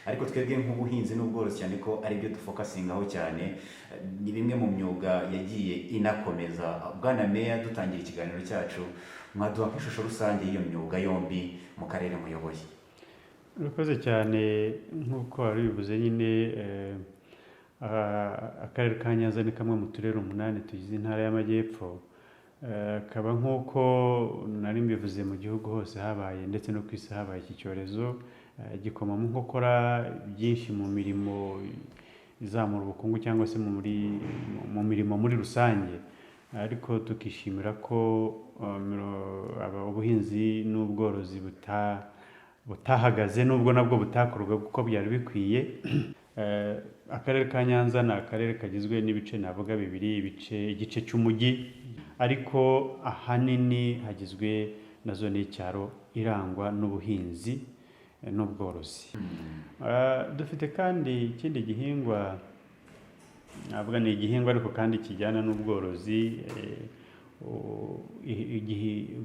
Ariko twebwe nk'ubuhinzi n'ubworozi, cyane ko ari byo dufocusingaho cyane, ni bimwe mu myuga yagiye inakomeza. Bwana Meya, dutangira ikiganiro cyacu, mwaduha nk'ishusho rusange y'iyo myuga yombi mu karere muyoboye? Urakoze cyane. Nk'uko wari ubivuze nyine, akarere ka Nyanza ni kamwe mu turere umunani tugize Intara y'Amajyepfo. Kaba nk'uko nari mbivuze, mu gihugu hose habaye ndetse no ku isi habaye iki cyorezo, gikoma mu nkokora byinshi mu mirimo izamura ubukungu cyangwa se mu mirimo muri rusange, ariko tukishimira ko ubuhinzi n'ubworozi butahagaze, nubwo nabwo butakorwa uko byari bikwiye. Akarere ka Nyanza ni akarere kagizwe n'ibice navuga bibiri, igice cy'umujyi, ariko ahanini hagizwe na zone y'icyaro irangwa n'ubuhinzi n'ubworozi. Dufite kandi ikindi gihingwa, navuga ni igihingwa ariko kandi kijyana n'ubworozi,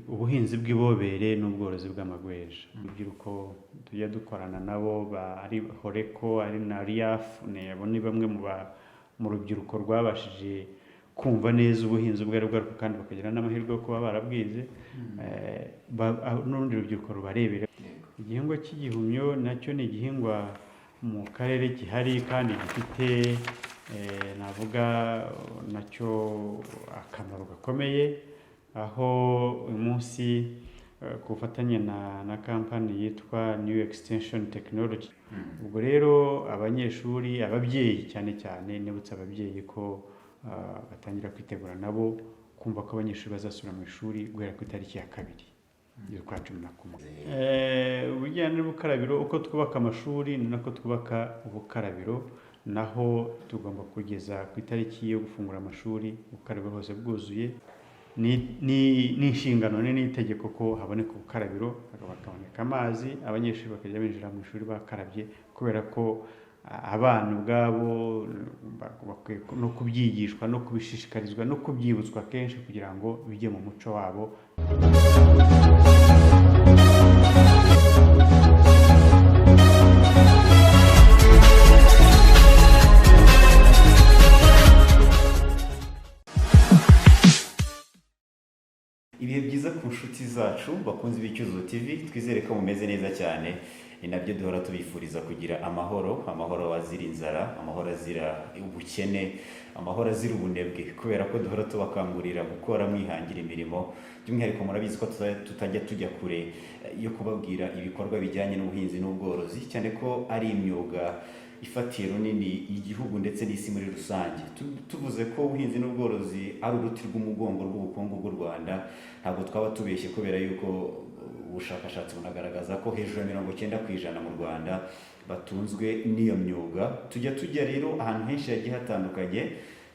ubuhinzi bw'ibobere n'ubworozi bw'amagweja. Urubyiruko tujya dukorana nabo, ari HORECO, ari na RIAF, abo ni bamwe mu rubyiruko rwabashije kumva neza ubuhinzi ubwo ari bwo, ariko kandi bakagira n'amahirwe yo kuba barabwize, n'urundi rubyiruko rubarebera. Igihingwa cy'igihumyo nacyo ni igihingwa mu karere gihari kandi gifite, navuga nacyo akamaro gakomeye, aho uyu munsi, ku bufatanye na kampani yitwa New Extension Technology, ubwo rero abanyeshuri, ababyeyi cyane cyane, nibutsa ababyeyi ko batangira kwitegura nabo kumva ko abanyeshuri bazasubira mu ishuri guhera ku itariki ya 2 y'ukwa 11. Ubujyanye n'ubukarabiro, uko twubaka amashuri ni nako twubaka ubukarabiro, naho tugomba kugeza ku itariki yo gufungura amashuri ubukarabiro hose bwuzuye. Ni inshingano, ni n'itegeko ko haboneka ubukarabiro, hakaboneka amazi, abanyeshuri bakajya binjira mu ishuri bakarabye, kubera ko abana ubwabo bakwiye no kubyigishwa no kubishishikarizwa no kubyibutswa kenshi kugira ngo bijye mu muco wabo. Ibihe byiza ku nshuti zacu bakunze b'Icyuzuzo TV, twizere ko mumeze neza cyane. Ni nabyo duhora tubifuriza, kugira amahoro, amahoro azira inzara, amahoro azira ubukene, amahoro azira ubunebwe, kubera ko duhora tubakangurira gukora mwihangira imirimo. By'umwihariko murabizi ko tutajya tujya kure yo kubabwira ibikorwa bijyanye n'ubuhinzi n'ubworozi, cyane ko ari imyuga ifatiye runini igihugu ndetse n'isi muri rusange. Tuvuze ko ubuhinzi n'ubworozi ari uruti rw'umugongo rw'ubukungu bw'u Rwanda, ntabwo twaba tubeshye, kubera yuko ubushakashatsi bunagaragaza ko hejuru ya 90% mu Rwanda batunzwe n'iyo myuga. Tujya rero ahantu henshi hagiye hatandukanye,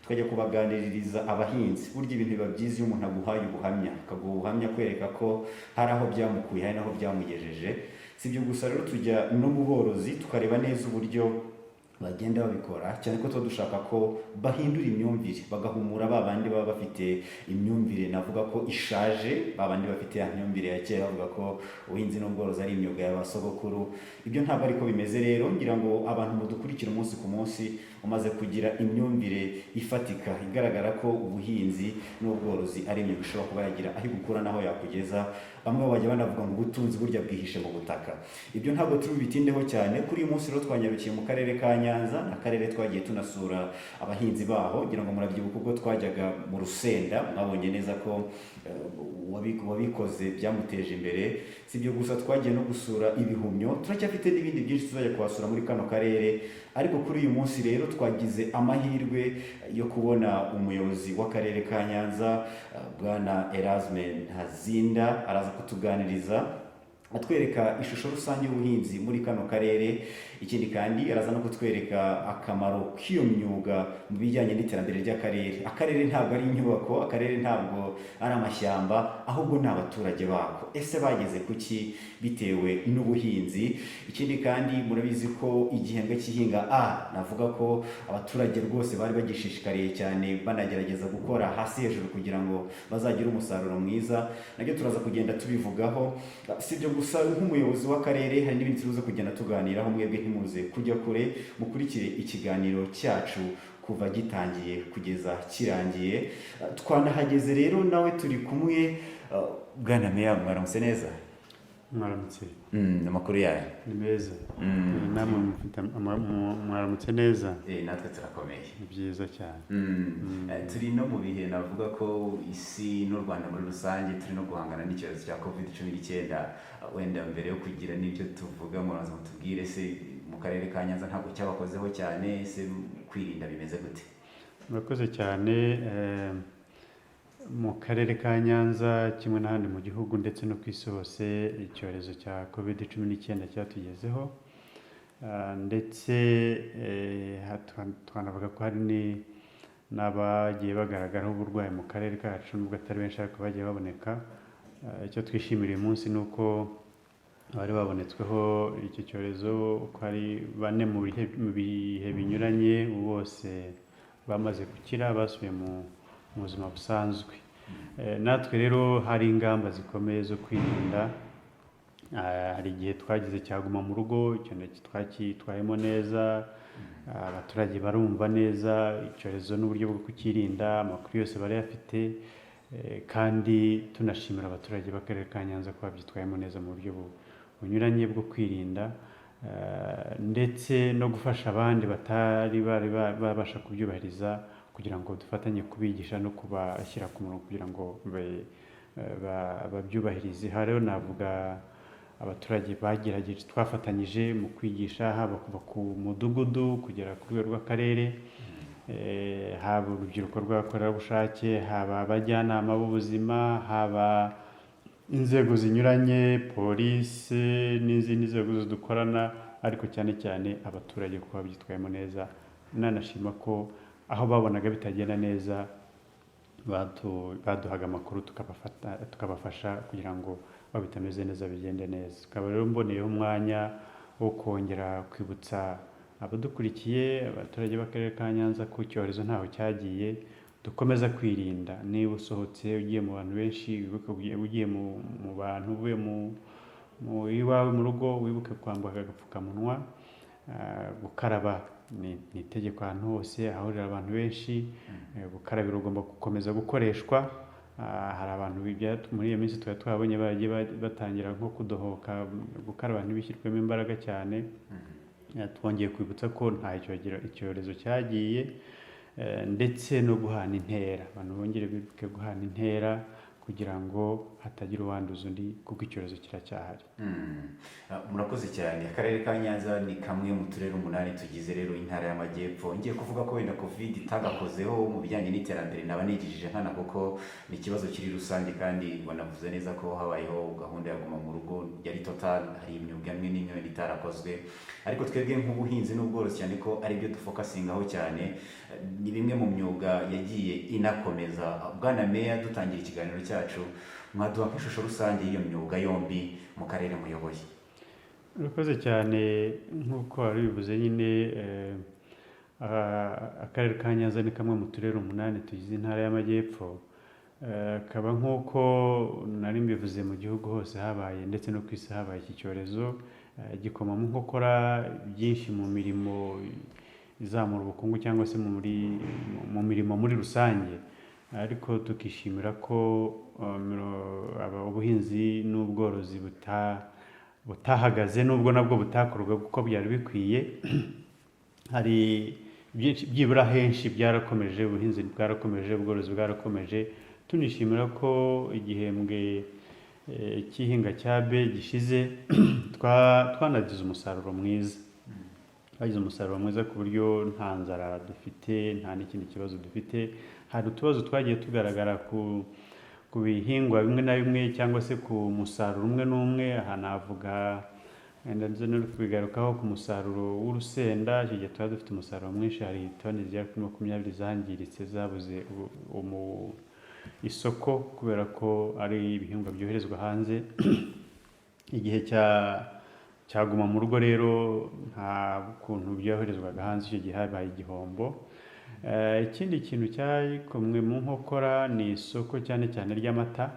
tukajya kubaganiririza abahinzi. Burya ibintu biba byiza iyo umuntu aguhaye ubuhamya, akaguha ubuhamya kwereka ko hari aho byamukuye, hari n'aho byamugejeje. Si ibyo gusa rero, tujya no mu borozi tukareba neza uburyo bagenda babikora, cyane ko tuba dushaka ko bahindura imyumvire, bagahumura ba bandi baba bafite imyumvire navuga ko ishaje, ba bandi bafite ya myumvire ya kera bavuga ko ubuhinzi n'ubworozi ari imyuga ya ba sogokuru. Ibyo ntabwo ariko bimeze. Rero ngira ngo abantu mudukurikira umunsi ku munsi umaze kugira imyumvire ifatika igaragara ko ubuhinzi n'ubworozi ari imyuga ishobora kuba yagira aho igukura n'aho yakugeza. Bamwe bajya banavuga ngo ubutunzi burya bwihishe mu butaka. Ibyo ntabwo turi bubitindeho cyane kuri uyu munsi. Rero twanyarukiye mu karere ka Nyanza, akarere twagiye tunasura abahinzi baho. Ngira ngo murabyibuka ubwo twajyaga mu Rusenda, mwabonye neza ko uwabikoze byamuteje imbere. Si ibyo gusa, twagiye no gusura ibihumyo, turacyafite n'ibindi byinshi tuzajya kuhasura muri kano karere. Ariko kuri uyu munsi rero twagize amahirwe yo kubona umuyobozi w'akarere ka Nyanza, Bwana Erasme Ntazinda, araza kutuganiriza atwereka ishusho rusange y'ubuhinzi muri kano karere. Ikindi kandi, araza no kutwereka akamaro k'iyo myuga mu bijyanye n'iterambere ry'akarere. Akarere ntabwo ari inyubako, akarere ntabwo ari amashyamba, ahubwo ni abaturage bako. Ese bageze kuki bitewe n'ubuhinzi? Ikindi kandi, murabizi ko igihembwe cy'ihinga A, navuga ko abaturage rwose bari bagishishikariye cyane, banagerageza gukora hasi hejuru kugira ngo bazagire umusaruro mwiza. Nabyo turaza kugenda tubivugaho. Si ibyo gusa. gusa nk'umuyobozi w'akarere, hari n'ibindi tuza kugenda tuganiraho. Mwebwe ntimuze kujya kure, mukurikire ikiganiro cyacu kuva gitangiye kugeza kirangiye. Twanahageze rero, nawe turi kumwe. Bwana Meya, mwaramutse neza? Mwaramutse. Amakuru yayo? Ni meza. Namwe mufite mwaramutse neza? Natwe turakomeye. Ni byiza cyane. Turi no mu bihe navuga ko isi n'u Rwanda muri rusange turi no guhangana n'icyorezo cya COVID-19. Wenda mbere yo kugira n'ibyo tuvuga, muraza mutubwire se mu karere ka Nyanza ntabwo cyabakozeho cyane? Se kwirinda bimeze gute? Murakoze cyane. Mu karere ka Nyanza kimwe n'ahandi mu gihugu ndetse no ku isi hose, icyorezo cya COVID-19 cyatugezeho. Ndetse twanavuga ko hari n'abagiye bagaragaraho uburwayi mu karere kacu, nubwo atari benshi ariko bagiye baboneka. Icyo twishimira uyu munsi ni uko abari babonetsweho icyo cyorezo uko ari bane mu bihe binyuranye bose bamaze gukira, basubiye mu buzima busanzwe. Natwe rero hari ingamba zikomeye zo kwirinda. Hari igihe twagize cyaguma mu rugo, icyo twacyitwayemo neza, abaturage barumva neza icyorezo n'uburyo bwo kukirinda, amakuru yose barayafite, kandi tunashimira abaturage b'akarere ka Nyanza ko babyitwayemo neza mu buryo bunyuranye bwo kwirinda, ndetse no gufasha abandi batari bari babasha kubyubahiriza, kugira ngo dufatanye kubigisha no kubashyira ku murongo kugira ngo babyubahirize. Aha rero navuga abaturage bagerageje, twafatanyije mu kwigisha, haba kuva ku mudugudu kugera ku rwego rw'akarere, haba urubyiruko rw'abakorerabushake, haba abajyanama b'ubuzima, haba inzego zinyuranye, polisi n'izindi nzego zose dukorana, ariko cyane cyane abaturage kuko babyitwayemo neza. Nanashima ko aho babonaga bitagenda neza baduhaga amakuru, tukabafasha kugira ngo bitameze neza bigende neza. Tukaba rero mboneyeho umwanya wo kongera kwibutsa abadukurikiye, abaturage b'akarere ka Nyanza, ko icyorezo ntaho cyagiye, dukomeza kwirinda. Niba usohotse ugiye mu bantu benshi, wibuke ugiye mu bantu, uvuye mu iwawe mu rugo, wibuke kwambara agapfukamunwa. Gukaraba ni itegeko ahantu hose ahahurira abantu benshi. Gukarabira ugomba gukomeza gukoreshwa. Hari abantu muri iyo minsi twari twabonye bagiye batangira nko kudohoka, gukaraba ntibishyirwemo imbaraga cyane. Twongeye kwibutsa ko nta icyorezo cyagiye, ndetse no guhana intera, abantu bongere bibuke guhana intera kugira ngo hatagira uwanduza undi, kuko icyorezo kiracyahari. Murakoze cyane. Akarere ka Nyanza ni kamwe mu turere 8 tugize rero intara y'Amajyepfo. Ngiye kuvuga ko wenda COVID itagakozeho mu bijyanye n'iterambere naba nigijije nkana, kuko ni ikibazo kiri rusange, kandi wanavuze neza ko habayeho gahunda ya guma mu rugo yari total, hari imyuga imwe n'imwe itarakozwe. Ariko twebwe nk'ubuhinzi n'ubworozi, cyane ko ari byo dufokasingaho cyane, ni bimwe mu myuga yagiye inakomeza. Bwana Meya, dutangira ikiganiro cyacu, mwaduha nk'ishusho rusange y'iyo myuga yombi mu karere muyoboye? Urakoze cyane. Nk'uko wari ubivuze nyine, akarere ka Nyanza ni kamwe mu turere 8 tugize intara y'Amajyepfo. Kaba nk'uko nari mbivuze, mu gihugu hose habaye ndetse no ku isi habaye iki cyorezo, gikoma mu nkokora byinshi mu mirimo izamura ubukungu cyangwa se mu mirimo muri rusange, ariko tukishimira ko ubuhinzi n'ubworozi butahagaze, nubwo nabwo butakorwa kuko byari bikwiye. Hari byinshi, byibura henshi byarakomeje, ubuhinzi bwarakomeje, ubworozi bwarakomeje. Tunishimira ko igihembwe cy'ihinga cya B gishize twanagize umusaruro mwiza, twagize umusaruro mwiza ku buryo nta nzara dufite, nta n'ikindi kibazo dufite. Hari utubazo twagiye tugaragara ku bihingwa bimwe na bimwe cyangwa se ku musaruro umwe n'umwe. Aha navuga wenda nzi no kubigarukaho ku musaruro w'urusenda. Icyo gihe twari dufite umusaruro mwinshi, hari toni zigera kuri 20 zangiritse, zabuze isoko kubera ko ari ibihingwa byoherezwa hanze. Igihe cyaguma mu rugo rero nta kuntu byoherezwaga hanze, icyo gihe habaye igihombo. Ikindi kintu cyakomwe mu nkokora ni isoko, cyane cyane ry'amata.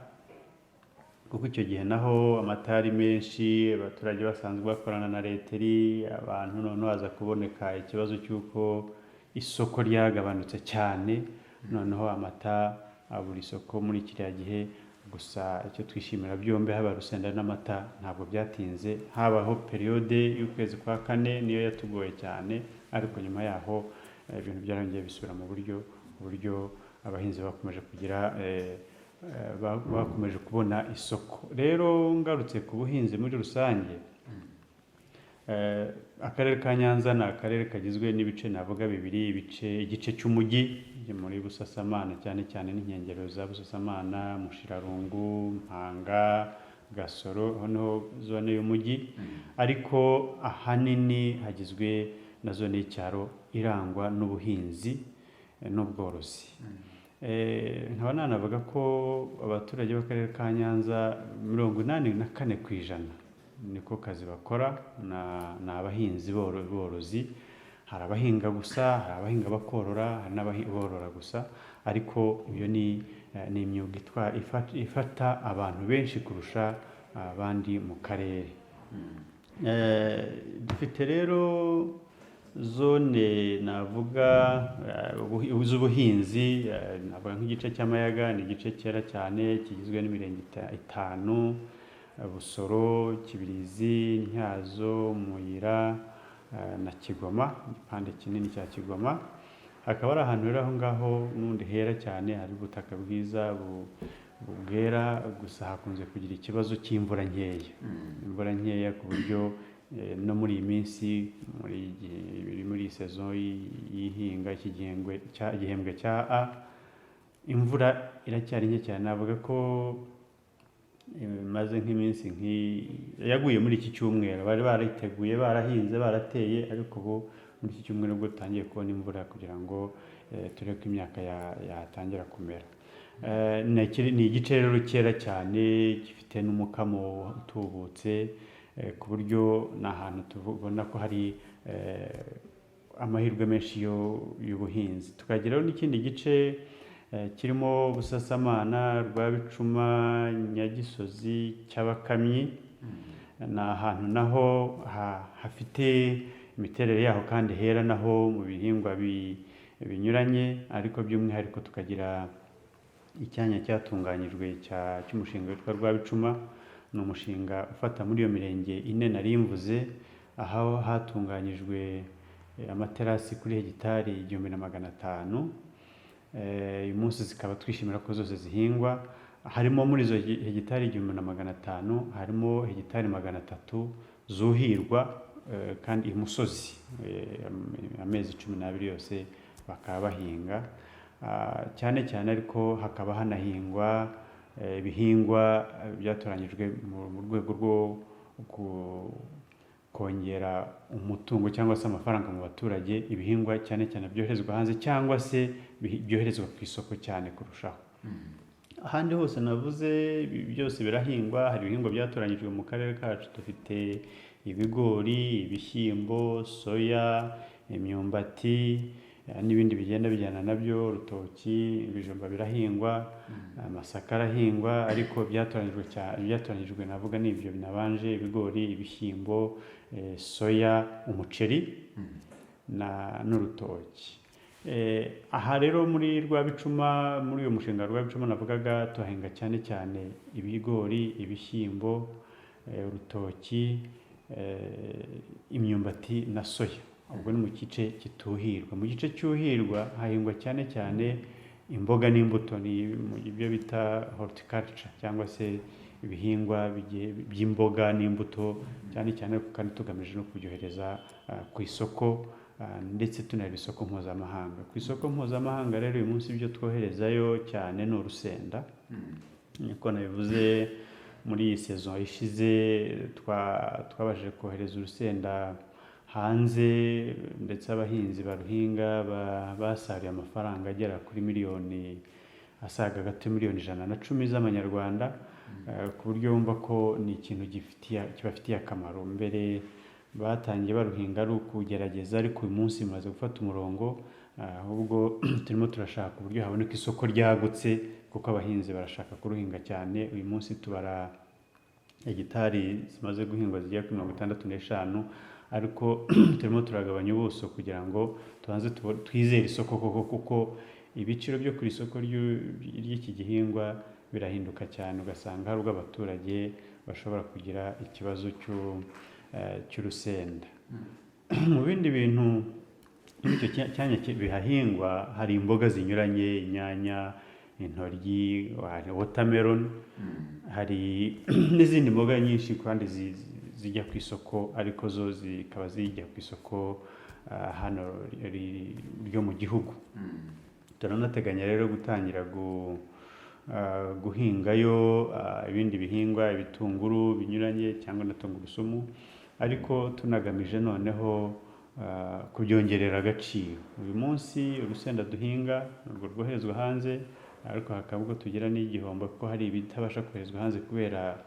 Kuko icyo gihe naho amata ari menshi, abaturage basanzwe bakorana na laiterie, abantu noneho haza kuboneka ikibazo cy'uko isoko ryagabanutse cyane, noneho amata abura isoko muri kiriya gihe. Gusa icyo twishimira, byombi, haba urusenda n'amata, ntabwo byatinze. Habaho période y'ukwezi kwa kane, niyo yatugoye cyane, ariko nyuma yaho ibintu byarongeye bisubira mu buryo, uburyo abahinzi bakomeje kugira bakomeje kubona isoko. Rero ngarutse ku buhinzi muri rusange, akarere ka Nyanza ni akarere kagizwe n'ibice navuga bibiri: igice cy'umujyi muri Busasamana cyane cyane n'inkengero za Busasamana, Mushirarungu, Mpanga, Gasoro, aho niho zone y'umujyi, ariko ahanini hagizwe na zone y'icyaro irangwa n'ubuhinzi n'ubworozi. Nkaba nanavuga ko abaturage b'akarere ka Nyanza, 84% niko kazi bakora, ni abahinzi borozi. Hari abahinga gusa, hari abahinga bakorora, hari n'aborora gusa, ariko iyo ni imyuga ifata abantu benshi kurusha abandi mu karere. Dufite rero zone navuga z'ubuhinzi, navuga nk'igice cy'Amayaga, ni igice cyera cyane kigizwe n'imirenge itanu: Busoro, Kibirizi, Ntyazo, Muyira na Kigoma, igipande kinini cya Kigoma. Hakaba ari ahantu rero aho ngaho n'ubundi hera cyane, hari ubutaka bwiza bwera, gusa hakunze kugira ikibazo cy'imvura nkeya, imvura nkeya ku buryo no muri iyi minsi, muri iyi saison y'ihinga, iki gihembwe cya A, imvura iracyari nke cyane. Navuga ko imaze nk'iminsi yaguye muri iki cyumweru. Bari bariteguye, barahinze, barateye, ariko ubu muri iki cyumweru ubwo dutangiye kubona imvura kugira ngo turebe ko imyaka yatangira kumera. Ni igice rero cyera cyane, gifite n'umukamo utubutse, ku buryo ni ahantu tubona ko hari amahirwe menshi y'ubuhinzi. Tukageraho n'ikindi gice kirimo Busasamana, Rwabicuma, Nyagisozi, Cyabakamyi. Ni ahantu naho hafite imiterere yaho kandi hera naho mu bihingwa binyuranye, ariko by'umwihariko tukagira icyanya cyatunganyijwe cy'umushinga witwa Rwabicuma. Ni umushinga ufata muri iyo mirenge ine nari mvuze, aho hatunganyijwe amaterasi kuri hegitari 1500. Uyu munsi zikaba twishimira ko zose zihingwa. Harimo muri izo hegitari 1500, harimo hegitari 300 zuhirwa kandi imusozi, amezi 12 yose bakaba bahinga. Cyane cyane ariko hakaba hanahingwa ibihingwa byatoranyijwe mu rwego rwo kongera umutungo cyangwa se amafaranga mu baturage, ibihingwa cyane cyane byoherezwa hanze cyangwa se byoherezwa ku isoko cyane kurushaho. Ahandi hose navuze, ibi byose birahingwa. Hari ibihingwa byatoranyijwe mu karere kacu: dufite ibigori, ibishyimbo, soya, imyumbati n'ibindi bigenda bijyana nabyo, urutoki, ibijumba birahingwa, amasaka arahingwa, ariko byatoranyijwe cyane, byatoranyijwe navuga ni ibyo binabanje: ibigori, ibishyimbo, soya, umuceri n'urutoki. Aha rero muri Rwabicuma, muri uyu mushinga wa Rwabicuma navugaga, tuhahinga cyane cyane ibigori, ibishyimbo, urutoki, imyumbati na soya. Ubwo ni mu gice kituhirwa. Mu gice cyuhirwa hahingwa cyane cyane imboga n'imbuto, ni mu byo bita horticulture cyangwa se ibihingwa by'imboga n'imbuto cyane cyane, ariko kandi tugamije no kubyohereza ku isoko, ndetse tunareba isoko mpuzamahanga. Ku isoko mpuzamahanga rero, uyu munsi ibyo twoherezayo cyane ni urusenda. Niko nabivuze, muri iyi saison ishize twabashije kohereza urusenda hanze, ndetse abahinzi baruhinga basaruye amafaranga agera kuri miliyoni asaga gato, miliyoni 110 z'amanyarwanda, ku buryo wumva ko ni ikintu kibafitiye akamaro. Mbere Batangiye baruhinga ari ukugerageza, ariko uyu munsi bimaze gufata umurongo. Ahubwo turimo turashaka uburyo haboneka isoko ryagutse, kuko abahinzi barashaka kuruhinga cyane. Uyu munsi tubara hegitari zimaze guhingwa zigera kuri 65, ariko turimo turagabanya ubuso kugira ngo tubanze twizere isoko koko, kuko ibiciro byo ku isoko ry'iki gihingwa birahinduka cyane, ugasanga hari ubwo abaturage bashobora kugira ikibazo cy'urusenda. Mu bindi bintu muri icyo cyanya bihahingwa hari imboga zinyuranye: inyanya, intoryi, hari watermelon, hari n'izindi mboga nyinshi kandi zijya ku isoko, ariko zo zikaba zijya ku isoko hano ryo mu gihugu. Turanateganya rero gutangira guhingayo ibindi bihingwa, ibitunguru binyuranye cyangwa na tungurusumu, ariko tunagamije noneho kubyongerera agaciro. Uyu munsi urusenda duhinga urwo rwoherezwa hanze, ariko hakaba ubwo tugira n'igihombo kuko hari ibitabasha koherezwa hanze kubera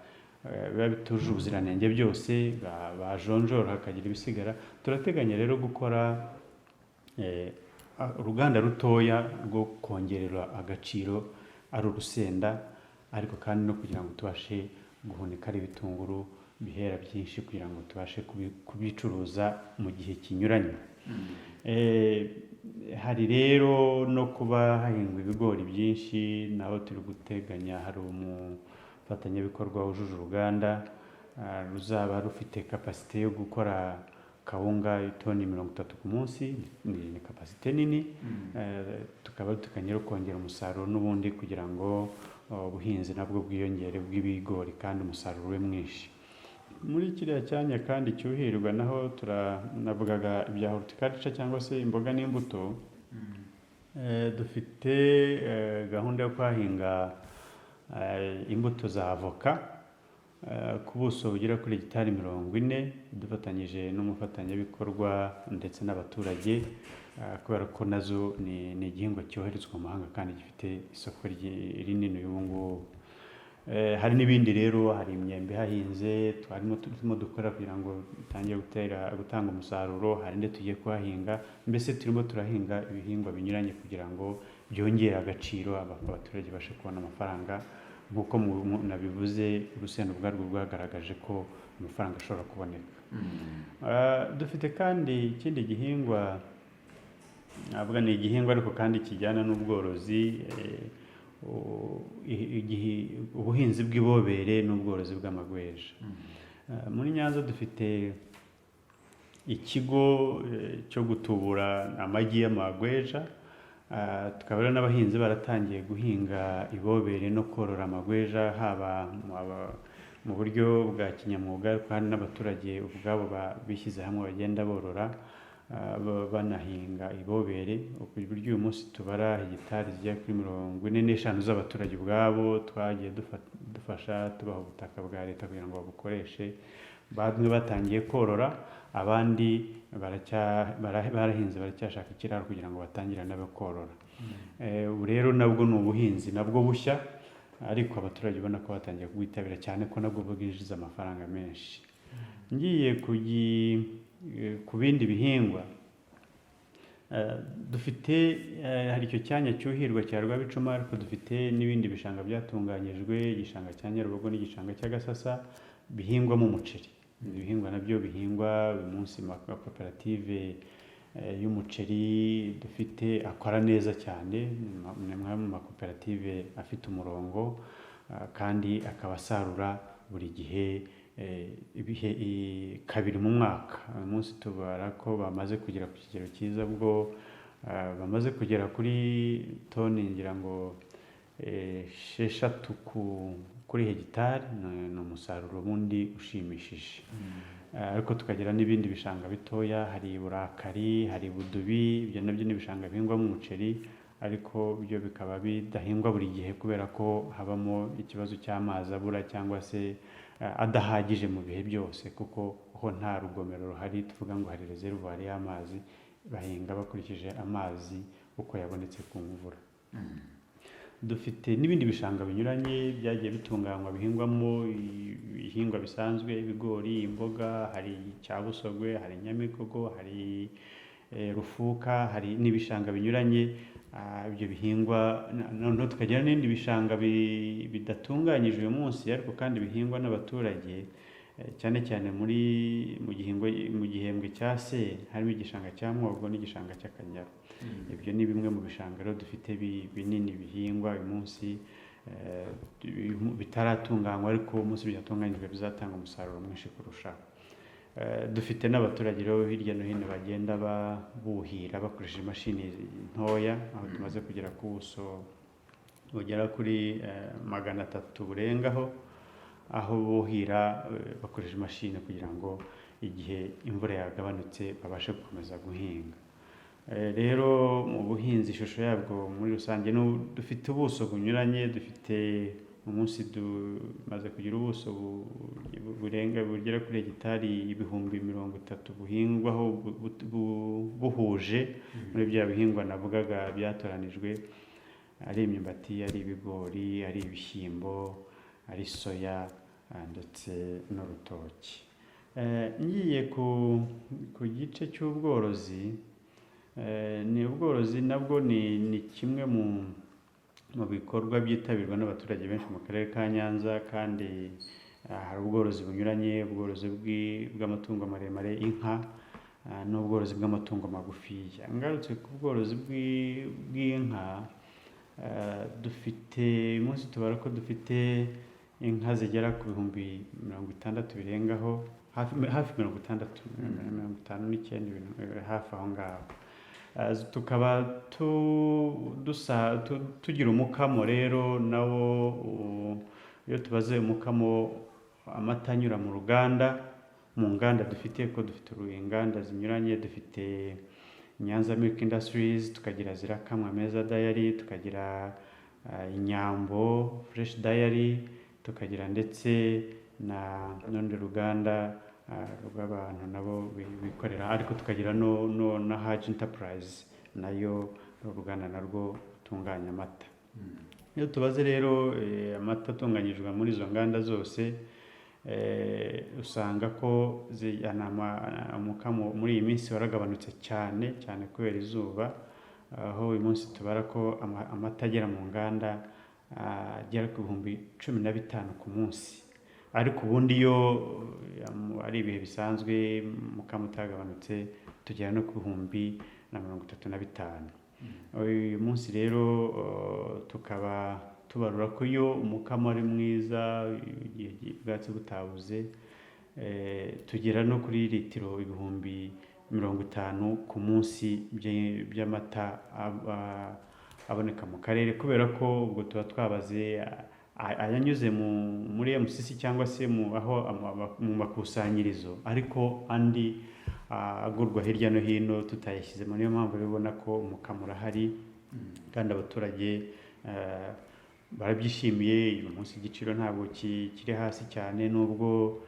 biba bitujuje ubuziranenge byose, bajonjora hakagira ibisigara. Turateganya rero gukora uruganda rutoya rwo kongerera agaciro ari urusenda, ariko kandi no kugira ngo tubashe guhunika ari ibitunguru bihera byinshi, kugira ngo tubashe kubicuruza mu gihe kinyuranye. Hari rero no kuba hahingwa ibigori byinshi, naho turi guteganya, hari umufatanyabikorwa wujuje uruganda ruzaba rufite kapasite yo gukora kawunga itoni 30 ku munsi. Ni kapasite nini. Tukaba duteganya rero kongera umusaruro n'ubundi kugira ngo ubuhinzi nabwo bwiyongere bw'ibigori kandi umusaruro ube mwinshi. Muri kiriya cyanya kandi cyuhirwa naho turanavugaga ibya horticulture cyangwa se imboga n'imbuto. Dufite gahunda yo kuhahinga imbuto za avoka ku buso bugera kuri hegitari 40, dufatanyije n'umufatanyabikorwa ndetse n'abaturage, kubera ko nazo ni igihingwa cyoherezwa mu mahanga kandi gifite isoko rinini uyu ngubu. Hari n'ibindi rero, hari imyembe ihahinze twarimo turimo dukora kugira ngo itangire gutanga umusaruro, hari indi tugiye kuhahinga. Mbese turimo turahinga ibihingwa binyuranye kugira ngo byongere agaciro, abaturage babashe kubona amafaranga. Nk'uko nabivuze, urusenda ubwarwo rwagaragaje ko amafaranga ashobora kuboneka. Dufite kandi ikindi gihingwa, navuga ni igihingwa ariko kandi kijyana n'ubworozi, ubuhinzi bw'ibobere n'ubworozi bw'amagweja. Muri Nyanza dufite ikigo cyo gutubura amagi y'amagweja. Tukaba rero n'abahinzi baratangiye guhinga ibobere no korora amagweja, haba mu buryo bwa kinyamwuga, ariko hari n'abaturage ubwabo bishyize hamwe bagenda borora, banahinga ibobere, ku buryo uyu munsi tubara hegitari zigera kuri 45 z'abaturage ubwabo twagiye dufasha, tubaha ubutaka bwa leta kugira ngo babukoreshe. Bamwe batangiye korora, abandi barahinze, baracyashaka ikiraro kugira ngo batangire nabo korora. Ubu rero nabwo ni ubuhinzi nabwo bushya, ariko abaturage ubona ko batangiye kubwitabira cyane, ko nabwo bwinjiza amafaranga menshi. Ngiye ku bindi bihingwa, dufite hari icyo cyanya cyuhirwa cya Rwabicuma, ariko dufite n'ibindi bishanga byatunganyijwe, igishanga cya Nyarubugo n'igishanga cya Gasasa bihingwamo umuceri. Ibihingwa nabyo bihingwa uyu munsi, amakoperative y'umuceri dufite akora neza cyane, ni amwe mu makoperative afite umurongo, kandi akaba asarura buri gihe ibihe kabiri mu mwaka. Uyu munsi tubara ko bamaze kugera ku kigero cyiza, ubwo bamaze kugera kuri toni ngira ngo 6 kuri hegitari. Ni umusaruro wundi ushimishije. Ariko tukagira n'ibindi bishanga bitoya, hari Burakari, hari Budubi, ibyo nabyo ni ibishanga bihingwamo umuceri, ariko byo bikaba bidahingwa buri gihe kubera ko habamo ikibazo cy'amazi abura cyangwa se adahagije mu bihe byose, kuko ho nta rugomero ruhari tuvuga ngo hari reservoir y'amazi, bahinga bakurikije amazi uko yabonetse ku mvura. Dufite n'ibindi bishanga binyuranye byagiye bitunganywa, bihingwamo ibihingwa bisanzwe, ibigori, imboga. Hari Cyabusogwe, hari Nyamigogo, hari Rufuka, hari n'ibishanga binyuranye ibyo bihingwa. Noneho tukagira n'ibindi bishanga bidatunganyije uyu munsi, ariko kandi bihingwa n'abaturage, cyane cyane muri mu gihingwa mu gihembwe cya se, harimo igishanga cya Mwogo n'igishanga cy'Akanyaru. Ibyo ni bimwe mu bishanga rero dufite binini bihingwa uyu munsi, bitaratunganywa, ariko umunsi byatunganyijwe bizatanga umusaruro mwinshi kurushaho. Dufite n'abaturage rero hirya no hino bagenda buhira bakoresheje imashini ntoya, aho tumaze kugera ku buso bugera kuri 300 burengaho, aho buhira bakoresheje imashini kugira ngo igihe imvura yagabanutse babashe gukomeza guhinga. Rero mu buhinzi, ishusho yabwo muri rusange, dufite ubuso bunyuranye. Dufite umunsi tumaze kugira ubuso burenga, bugera kuri hegitari 30,000 buhingwaho buhuje muri bya bihingwa navugaga byatoranijwe, ari imyumbati, ari ibigori, ari ibishyimbo, ari soya, ndetse n'urutoki. Ngiye ku gice cy'ubworozi, ni ubworozi nabwo ni kimwe mu bikorwa byitabirwa n'abaturage benshi mu karere ka Nyanza. Kandi hari ubworozi bunyuranye: ubworozi bw'amatungo maremare, inka, n'ubworozi bw'amatungo magufiya. Ngarutse ku bworozi bw'inka, dufite uyu munsi, tubara ko dufite inka zigera ku 60,000 birengaho, hafi 60, 59, ibintu hafi aho ngaho. Tukaba tugira umukamo rero nawo. Iyo tubaze umukamo, amata anyura mu ruganda, mu nganda dufite, ko dufite inganda zinyuranye: dufite Nyanza Milk Industries, tukagira Zirakamwa Meza Dairy, tukagira Inyambo Fresh Dairy, tukagira ndetse na n'urundi ruganda rw'abantu nabo bikorera, ariko tukagira no na Haji Enterprise, nayo ni uruganda narwo rutunganya amata. Iyo tubaze rero amata atunganyijwe muri izo nganda zose, usanga ko umukamo muri iyi minsi waragabanutse cyane cyane kubera izuba, aho uyu munsi tubara ko amata agera mu nganda agera ku 15,000 ku munsi. Ariko ubundi iyo ari ibihe bisanzwe, umukamo utagabanutse, tugera no ku 1035,000. Uyu munsi rero tukaba tubarura ko iyo umukamo ari mwiza, igihe ubwatsi butabuze, tugera no kuri litiro 50,000 ku munsi by'amata aboneka mu karere, kubera ko ubwo tuba twabaze ayanyuze muri MCC cyangwa se mu aho mu makusanyirizo, ariko andi agurwa hirya no hino tutayashyizemo. Niyo mpamvu rero ubona ko umukamo urahari kandi abaturage barabyishimiye. Uyu munsi igiciro ntabwo kiri hasi cyane, nubwo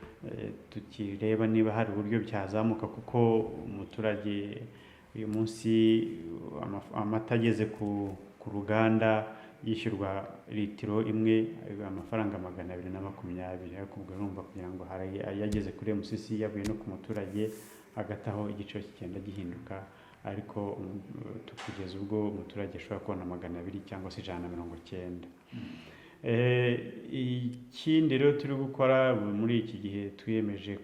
tukireba niba hari uburyo byazamuka, kuko umuturage uyu munsi amata ageze ku ruganda yishyurwa litiro imwe amafaranga 220. Ariko ubwo urumva, kugira ngo hari ayageze kuri MCC yavuye no ku muturage, hagati aho igiciro kigenda gihinduka, ariko kugeza ubwo umuturage ashobora kubona 200 cyangwa se 190. Ikindi rero turi gukora muri iki gihe, twiyemeje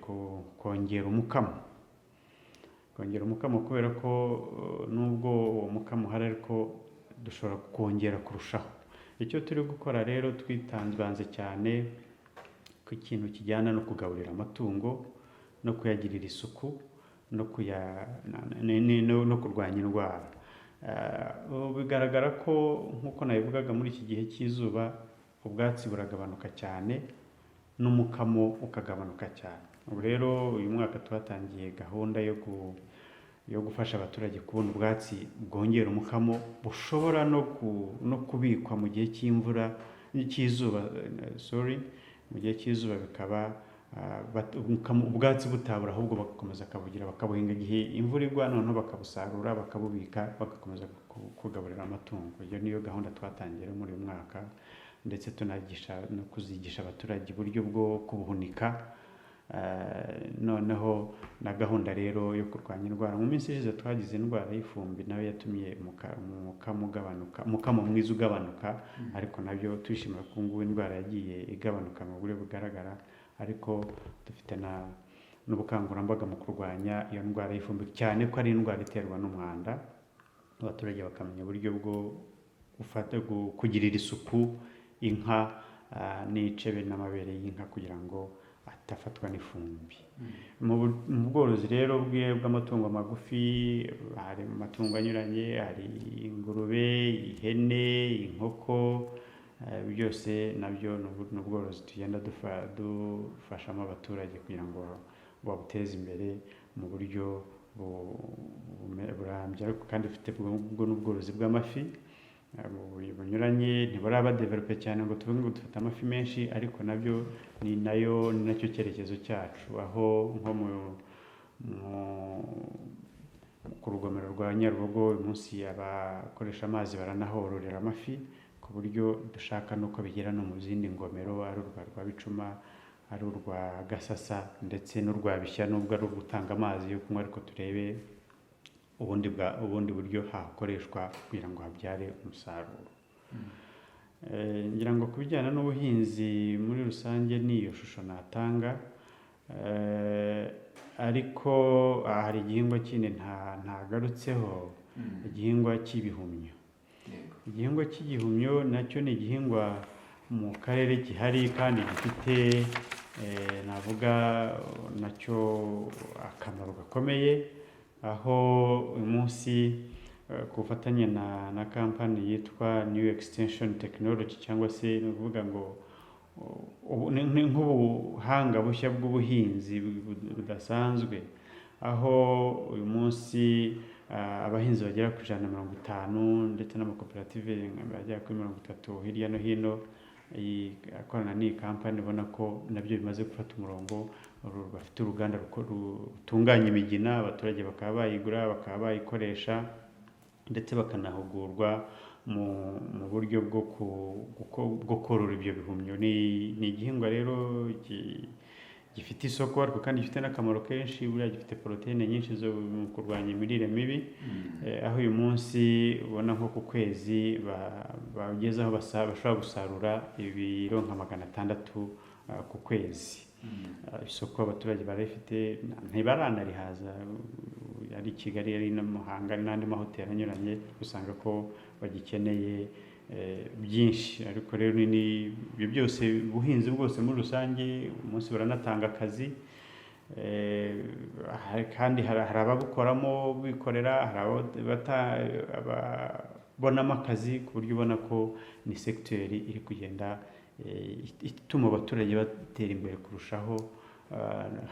kongera umukamo, kongera umukamo, kubera ko nubwo uwo mukamo uhari, ariko dushobora kongera kurushaho. Icyo turi gukora rero, twitanze cyane ku kintu kijyana no kugaburira amatungo no kuyagirira isuku no kurwanya indwara. Ubu bigaragara ko, nk'uko nabivugaga, muri iki gihe cy'izuba ubwatsi buragabanuka cyane n'umukamo ukagabanuka cyane. Ubu rero uyu mwaka twatangiye gahunda yo gufasha abaturage kubona ubwatsi bwongera umukamo, bushobora no kubikwa mu gihe cy'imvura, cy'izuba, sorry, mu gihe cy'izuba bikaba ubwatsi butabura, ahubwo bagakomeza bakabugira, bakabuhinga igihe imvura igwa, noneho bakabusarura, bakabubika, bagakomeza kugaburira amatungo. Iyo niyo gahunda twatangiye muri uyu mwaka, ndetse tunagisha no kuzigisha abaturage uburyo bwo kubuhunika. Noneho na gahunda rero yo kurwanya indwara. Mu minsi ishize twagize indwara y'ifumbi, nayo yatumye umukamo ugabanuka, umukamo mwiza ugabanuka, ariko nabyo twishimira ko ngubu indwara yagiye igabanuka mu buryo bugaragara. Ariko dufite n'ubukangurambaga mu kurwanya iyo ndwara y'ifumbi, cyane ko ari indwara iterwa n'umwanda. Abaturage bakamenya uburyo bwo kugirira isuku inka, n'icebe n'amabere y'inka kugira ngo atafatwa n'ifumbi. Mu bworozi rero bw'amatungo magufi, hari amatungo anyuranye, hari ingurube, ihene, inkoko, byose nabyo ni ubworozi tugenda dufashamo abaturage kugira ngo babuteze imbere mu buryo burambye. Ariko kandi dufite n'ubworozi bw'amafi bunyuranye, ntiburaba develope cyane ngo tuvuge ngo dufite amafi menshi, ariko nabyo ni nayo, ni nacyo cyerekezo cyacu, aho nko ku rugomero rwa Nyabugogo uyu munsi abakoresha amazi baranahororera amafi, ku buryo dushaka nuko bigera no mu zindi ngomero, ari urwa Rwabicuma, ari urwa Gasasa ndetse n'urwa Bishya, nubwo ari ugutanga amazi yo kunywa, ariko turebe ubundi buryo hakoreshwa kugira ngo habyare umusaruro. Ngira ngo ku bijyana n'ubuhinzi muri rusange ni iyo shusho natanga. Ariko hari igihingwa kindi ntagarutseho, igihingwa cy'ibihumyo. Igihingwa cy'igihumyo nacyo ni igihingwa mu karere gihari kandi gifite navuga nacyo akamaro gakomeye, aho uyu munsi ku bufatanye na kampani yitwa New Extension Technology, cyangwa se ni ukuvuga ngo ni nk'ubuhanga bushya bw'ubuhinzi budasanzwe, aho uyu munsi abahinzi bagera ku 150 ndetse n'amakoperative bagera kuri 30 hirya no hino akorana n'iyi kampani, ubona ko nabyo bimaze gufata umurongo. Bafite uruganda rutunganya imigina, abaturage bakaba bayigura, bakaba bayikoresha, ndetse bakanahugurwa mu buryo bwo korora ibyo bihumyo. Ni igihingwa rero gifite isoko, ariko kandi gifite n'akamaro kenshi. Buriya gifite poroteyine nyinshi zo mu kurwanya imirire mibi, aho uyu munsi ubona nko ku kwezi bageze aho bashobora gusarura ibiro nka 600 ku kwezi. Isoko abaturage barayifite, ntibaranarihaza, ari Kigali, ari no Muhanga n'andi mahoteli anyuranye, usanga ko bagikeneye byinshi. Ariko rero ni ibyo byose, ubuhinzi bwose muri rusange umunsi baranatanga akazi, kandi hari ababukoramo bikorera, hari ababonamo akazi, ku buryo ubona ko ni segiteri iri kugenda ituma abaturage batera imbere kurushaho.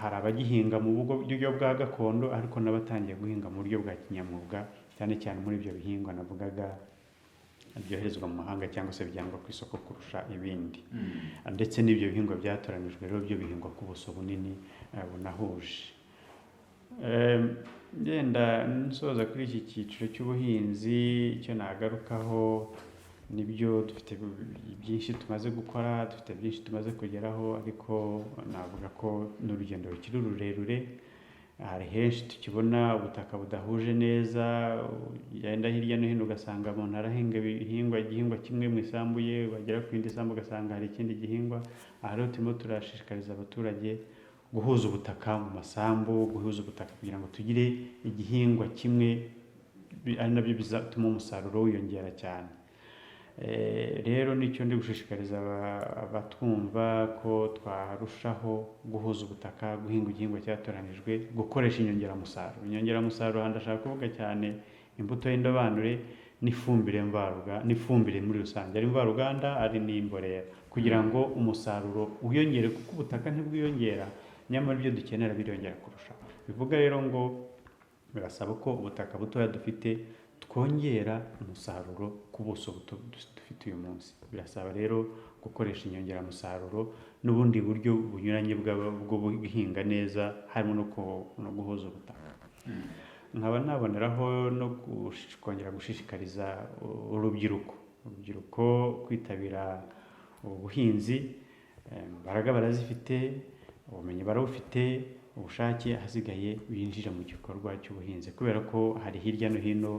Hari abagihinga mu buryo bwa gakondo, ariko n'abatangiye guhinga mu buryo bwa kinyamwuga, cyane cyane muri ibyo bihingwa navugaga byoherezwa mu mahanga cyangwa se bijyanwa ku isoko kurusha ibindi. Ndetse n'ibyo bihingwa byatoranijwe rero byo bihingwa ku buso bunini bunahuje. Ngenda nsoza kuri iki cyiciro cy'ubuhinzi, icyo nagarukaho nibyo dufite byinshi tumaze gukora, dufite byinshi tumaze kugeraho, ariko navuga ko n'urugendo rukiri rurerure. Hari henshi tukibona ubutaka budahuje neza, ugenda hirya no hino ugasanga umuntu arahinga igihingwa kimwe mu isambu ye, wagera ku yindi sambu ugasanga hari ikindi gihingwa. Aha rero turimo turashishikariza abaturage guhuza ubutaka mu masambu, guhuza ubutaka kugira ngo tugire igihingwa kimwe, ari nabyo bizatuma umusaruro wiyongera cyane. Rero nicyo ndi gushishikariza abatwumva, ko twarushaho guhuza ubutaka, guhinga igihingwa cyatoranijwe, gukoresha inyongeramusaruro. Inyongeramusaruro aha ndashaka kuvuga cyane imbuto y'indobanure n'ifumbire mvaruganda, n'ifumbire muri rusange, ari mvaruganda ari n'imborera, kugira ngo umusaruro wiyongere, kuko ubutaka ntibwiyongera, nyamara ibyo dukenera biriyongera kurushaho. Bivuga rero ngo birasaba ko ubutaka butoya dufite twongera umusaruro ku buso buto dufite uyu munsi. Birasaba rero gukoresha inyongeramusaruro n'ubundi buryo bunyuranye bwo guhinga neza, harimo no guhuza ubutaka. Nkaba naboneraho no kongera gushishikariza urubyiruko kwitabira ubuhinzi. Imbaraga barazifite, ubumenyi barabufite, ubushake, ahasigaye binjira mu gikorwa cy'ubuhinzi, kubera ko hari hirya no hino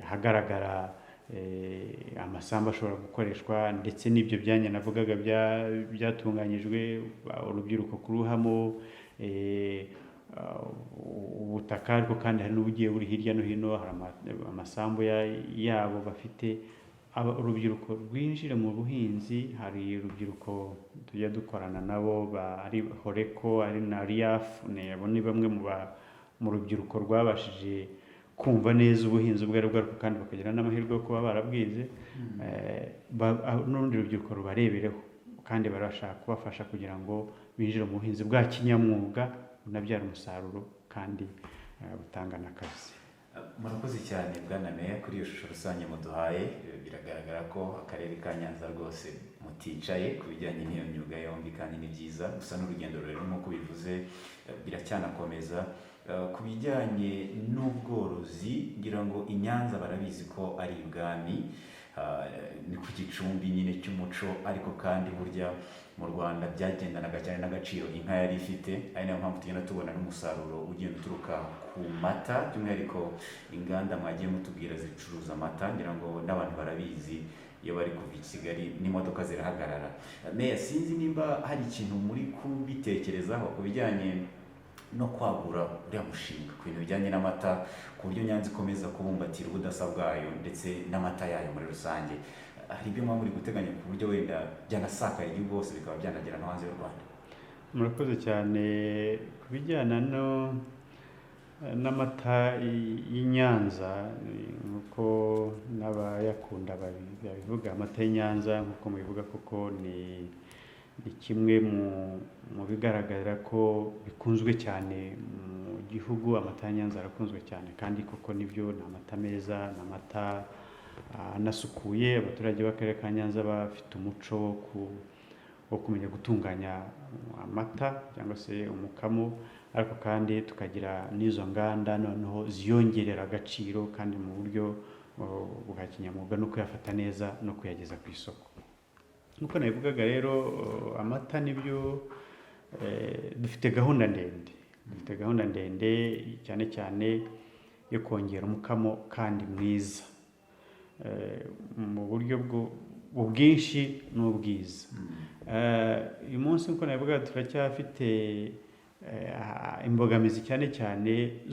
hagaragara amasambu ashobora gukoreshwa, ndetse n'ibyo byanya navugaga byatunganyijwe, urubyiruko kuruhamo ubutaka. Ariko kandi hari n'ubugiye buri hirya no hino, hari amasambu yabo bafite. Urubyiruko rwinjire mu buhinzi. Hari urubyiruko tujya dukorana nabo, ari HORECO, ari na RIAF, abo ni bamwe mu rubyiruko rwabashije kumva neza ubuhinzi ubwo ari bwo, ariko kandi bakagira n'amahirwe yo kuba barabwize. N'urundi rubyiruko rubarebereho, kandi barashaka kubafasha kugira ngo binjire mu buhinzi bwa kinyamwuga bunabyara umusaruro kandi butanga n'akazi. Murakoze cyane, bwana meya, kuri iyo shusho rusange muduhaye. Biragaragara ko akarere ka Nyanza rwose muticaye ku bijyanye n'iyo myuga yombi, kandi ni byiza. Gusa n'urugendo rurerure nk'uko bivuze, biracyanakomeza. Ku bijyanye n'ubworozi, ngira ngo i Nyanza barabizi ko ari ibwami, ni ku gicumbi nyine cy'umuco, ariko kandi burya mu Rwanda byagendanaga cyane n'agaciro inka yari ifite, ari nayo mpamvu tugenda tubona n'umusaruro ugenda uturuka ku mata, by'umwihariko inganda mwagiye mutubwira zicuruza amata. Ngira ngo n'abantu barabizi, iyo bari kuva i Kigali n'imodoka zirahagarara. Meya, sinzi nimba hari ikintu muri kubitekerezaho ku bijyanye no kwagura uriya mushinga ku bintu bijyanye n'amata, ku buryo Nyanza ikomeza kubumbatira ubudasa bwayo ndetse n'amata yayo muri rusange. Hari ibyo muba muri guteganya ku buryo wenda byanasakara igihugu hose, bikaba byanagera no hanze y'u Rwanda? Murakoze cyane. Ku bijyana n'amata y'i Nyanza, nk'uko n'abayakunda babivuga, amata y'i Nyanza nk'uko mubivuga koko ni kimwe mu bigaragara ko bikunzwe cyane mu gihugu. Amata y'i Nyanza arakunzwe cyane, kandi koko nibyo, ni amata meza, ni amata anasukuye. Abaturage b'akarere ka Nyanza bafite umuco wo kumenya gutunganya amata cyangwa se umukamo, ariko kandi tukagira n'izo nganda noneho ziyongerera agaciro, kandi mu buryo bwa kinyamwuga, no kuyafata neza no kuyageza ku isoko. Nk'uko nabivugaga rero, amata nibyo, dufite gahunda ndende cyane cyane yo kongera umukamo kandi mwiza, mu buryo ubwinshi n'ubwiza. Uyu munsi, nk'uko nabivugaga, turacyafite imbogamizi cyane cyane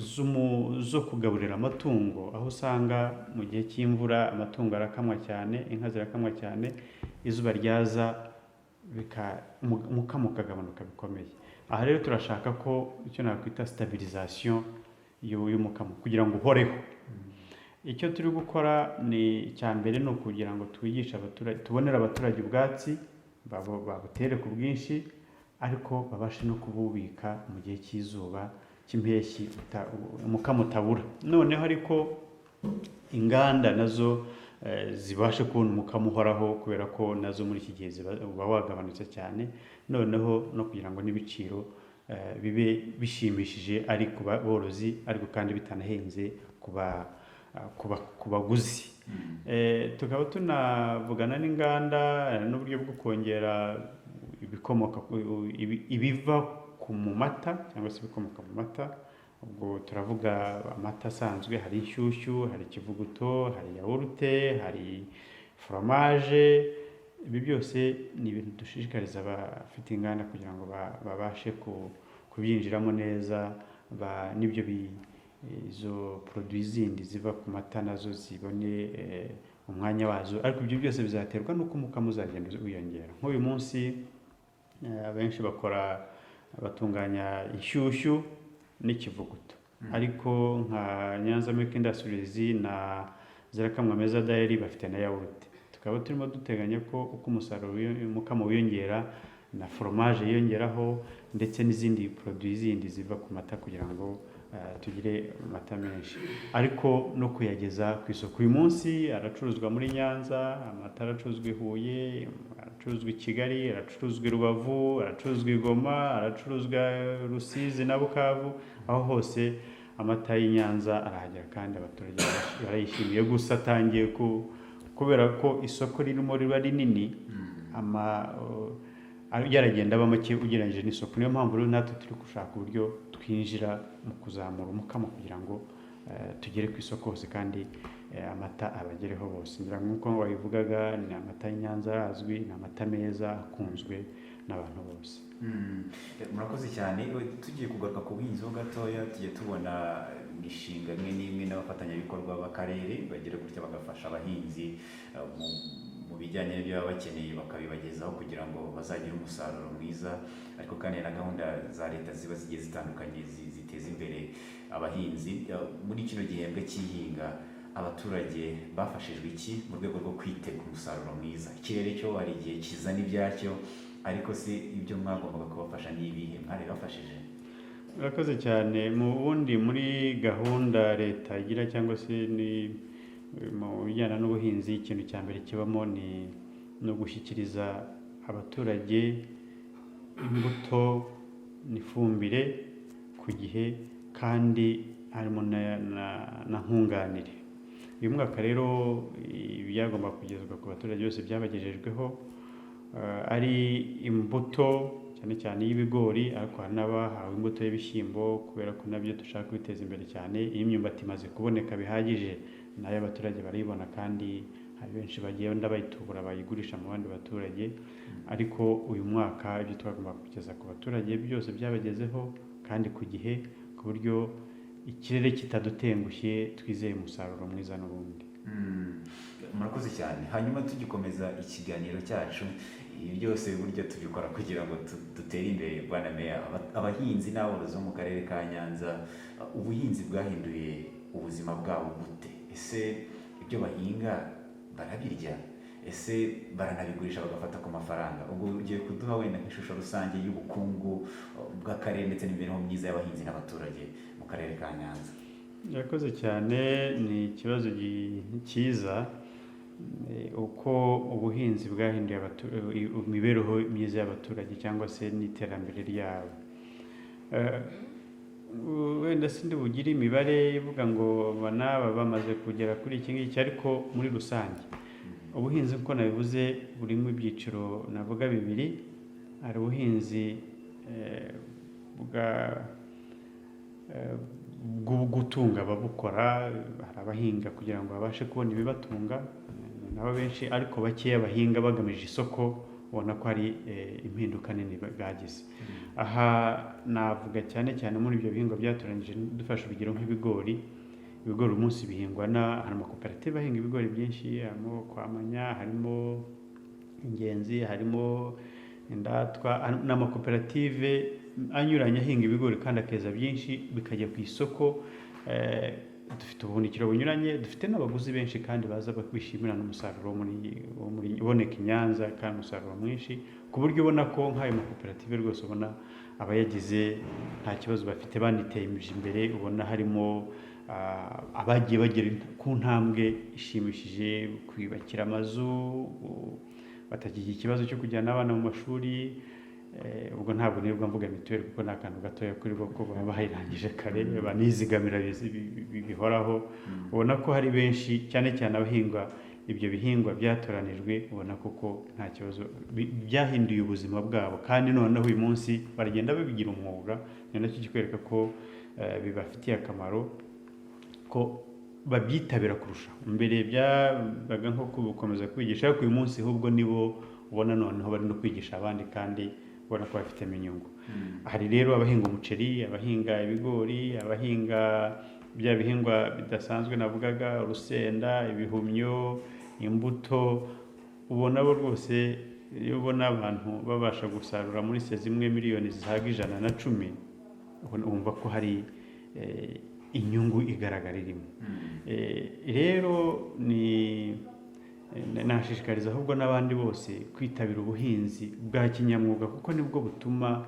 zo kugaburira amatungo, aho usanga mu gihe cy'imvura amatungo arakamwa cyane, inka zirakamwa cyane, izuba ryaza umukamo ukagabanuka bikomeye. Aha rero turashaka ko icyo nakwita stabilisation y'umukamo kugira ngo uhoreho. Icyo turi gukora ni icya mbere ni ukugira ngo twigishe abaturage, tubonere abaturage ubwatsi, babutere ku bwinshi, ariko babashe no kububika mu gihe cy'izuba cy'impeshyi, umukamo utabura. Noneho ariko inganda nazo zibashe kubona umukamo uhoraho, kubera ko nazo muri iki gihe uba wagabanutse cyane. Noneho no kugira ngo n'ibiciro bibe bishimishije ari ku borozi, ariko kandi bitanahenze ku baguzi. Tukaba tunavugana n'inganda n'uburyo bwo kongera ibikomoka ibiva mu mata cyangwa se ibikomoka mu mata. Ubwo turavuga amata asanzwe, hari inshyushyu, hari ikivuguto, hari yawurute, hari foromaje. Ibi byose ni ibintu dushishikariza abafite inganda kugira ngo babashe kubyinjiramo neza, n'ibyo izo produits zindi ziva ku mata nazo zibone umwanya wazo. Ariko ibyo byose bizaterwa n'uko umukamo uzagenda wiyongera. Nk'uyu munsi abenshi batunganya inshyushyu n'ikivuguto, ariko nka Nyanza Milk Industries na Zirakamwa Meza Dairy bafite na yawurute. Tukaba turimo duteganya ko uko umusaruro umukamo wiyongera, na foromaje yiyongeraho, ndetse n'izindi produits zindi ziva ku mata, kugira ngo tugire amata menshi, ariko no kuyageza ku isoko. Uyu munsi aracuruzwa muri Nyanza, amata aracuruzwa i Huye, aracuruzwa i Kigali, aracuruzwa i Rubavu, aracuruzwa i Goma, aracuruzwa Rusizi na Bukavu. Aho hose amata y'i Nyanza arahagera kandi abaturage barayishimiye. Gusa atangiye kubera ko isoko ririmo riba rinini, yaragenda aba make ugereranyije n'isoko. Niyo mpamvu rero natwe turi gushaka uburyo twinjira mu kuzamura umukamo kugira ngo tugere ku isoko hose kandi amata abagereho bose. Ngira ngo nk'uko wabivugaga, ni amata y'i Nyanza arazwi, ni amata meza akunzwe n'abantu bose. Murakoze cyane. Tugiye kugaruka ku buhinzi ho gatoya, tugiye tubona imishinga imwe n'imwe n'abafatanyabikorwa b'akarere bagira gutya bagafasha abahinzi mu bijyanye n'ibyo baba bakeneye, bakabibagezaho kugira ngo bazagire umusaruro mwiza. Ariko kandi na gahunda za leta ziba zigiye zitandukanye ziteza imbere abahinzi. Muri kino gihembwe cy'ihinga, abaturage bafashijwe iki mu rwego rwo kwitega umusaruro mwiza? Ikirere cyo hari igihe kizana ibyacyo, ariko se ibyo mwagombaga kubafasha ni ibihe? Mwarabibafashije? Murakoze cyane. Mu bundi muri gahunda leta igira cyangwa se ni mu bijyana n'ubuhinzi, ikintu cya mbere kibamo ni no gushyikiriza abaturage imbuto n'ifumbire ku gihe, kandi harimo na nkunganire. Uyu mwaka rero ibyagomba kugezwa ku baturage byose byabagejejweho, ari imbuto cyane cyane y'ibigori, ariko hari n'abahawe imbuto y'ibishyimbo kubera ko nabyo dushaka kubiteza imbere cyane. Iyo imyumbati imaze kuboneka bihagije, nayo abaturage barayibona, kandi hari benshi bagenda bayitubura bayigurisha mu bandi baturage. Ariko uyu mwaka ibyo twagomba kugeza ku baturage byose byabagezeho kandi ku gihe, ku buryo ikirere kitadutengushye twizeye umusaruro mwiza n'ubundi. Murakoze cyane. Hanyuma tugikomeza ikiganiro cyacu, ibi byose burya tubikora kugira ngo dutere imbere. Bwana Meya, abahinzi n'aborozi bo mu karere ka Nyanza, ubuhinzi bwahinduye ubuzima bwabo gute? Ese ibyo bahinga barabirya? Ese baranabigurisha bagafata ku mafaranga? Ubwo ugiye kuduha wenda nk'ishusho rusange y'ubukungu bw'akarere ndetse n'imibereho myiza y'abahinzi n'abaturage mu karere ka Nyanza. Murakoze cyane, ni ikibazo cyiza. Uko ubuhinzi bwahinduye imibereho myiza y'abaturage cyangwa se n'iterambere ryabo. Wenda sindi bugire imibare ivuga ngo aba n'aba bamaze kugera kuri iki ngiki, ariko muri rusange ubuhinzi nk'uko nabivuze burimo ibyiciro navuga bibiri. Hari ubuhinzi bwo gutunga ababukora, hari abahinga kugira ngo babashe kubona ibibatunga, nabo benshi, ariko bakeya bahinga bagamije isoko, ubona ko hari impinduka nini bagize. Aha navuga cyane cyane muri ibyo bihingwa byatoranyije, dufashe urugero nk'ibigori. Ibigori uyu munsi bihingwa na hari amakoperative ahinga ibigori byinshi, harimo Kwamanya, harimo Ingenzi, harimo Indatwa, n'amakoperative anyuranye ahinga ibigori kandi akeza byinshi bikajya ku isoko. Dufite ubuhunikiro bunyuranye, dufite n'abaguzi benshi kandi baza bishimira n'umusaruro uboneka i Nyanza, kandi umusaruro mwinshi, ku buryo ubona ko nk'ayo makoperative rwose ubona abayagize nta kibazo bafite, baniteje imbere. Ubona harimo abagiye bagera ku ntambwe ishimishije, kwiyubakira amazu, batakigira ikibazo cyo kujyana abana mu mashuri. Ubwo ntabwo nirirwa mvuga mituweli kuko ni akantu gatoya kuri bo, ko baba bayirangije kare, banizigamira bihoraho. Ubona ko hari benshi cyane cyane abahinga ibyo bihingwa byatoranijwe, ubona koko nta kibazo, byahinduye ubuzima bwabo, kandi noneho uyu munsi baragenda babigira umwuga. Ni nacyo kikwereka ko bibafitiye akamaro, ko babyitabira kurusha mbere. Byabaga nko gukomeza kwigisha, ariko uyu munsi ahubwo nibo ubona noneho bari no kwigisha abandi, kandi ubona ko bafitemo inyungu. Hari rero abahinga umuceri, abahinga ibigori, abahinga bya bihingwa bidasanzwe navugaga, urusenda, ibihumyo, imbuto. Ubona bo rwose, iyo ubona abantu babasha gusarura muri sezi imwe miliyoni zisaga 110, wumva ko hari inyungu igaragara irimo. Rero ni nashishikariza ahubwo n'abandi bose kwitabira ubuhinzi bwa kinyamwuga, kuko nibwo butuma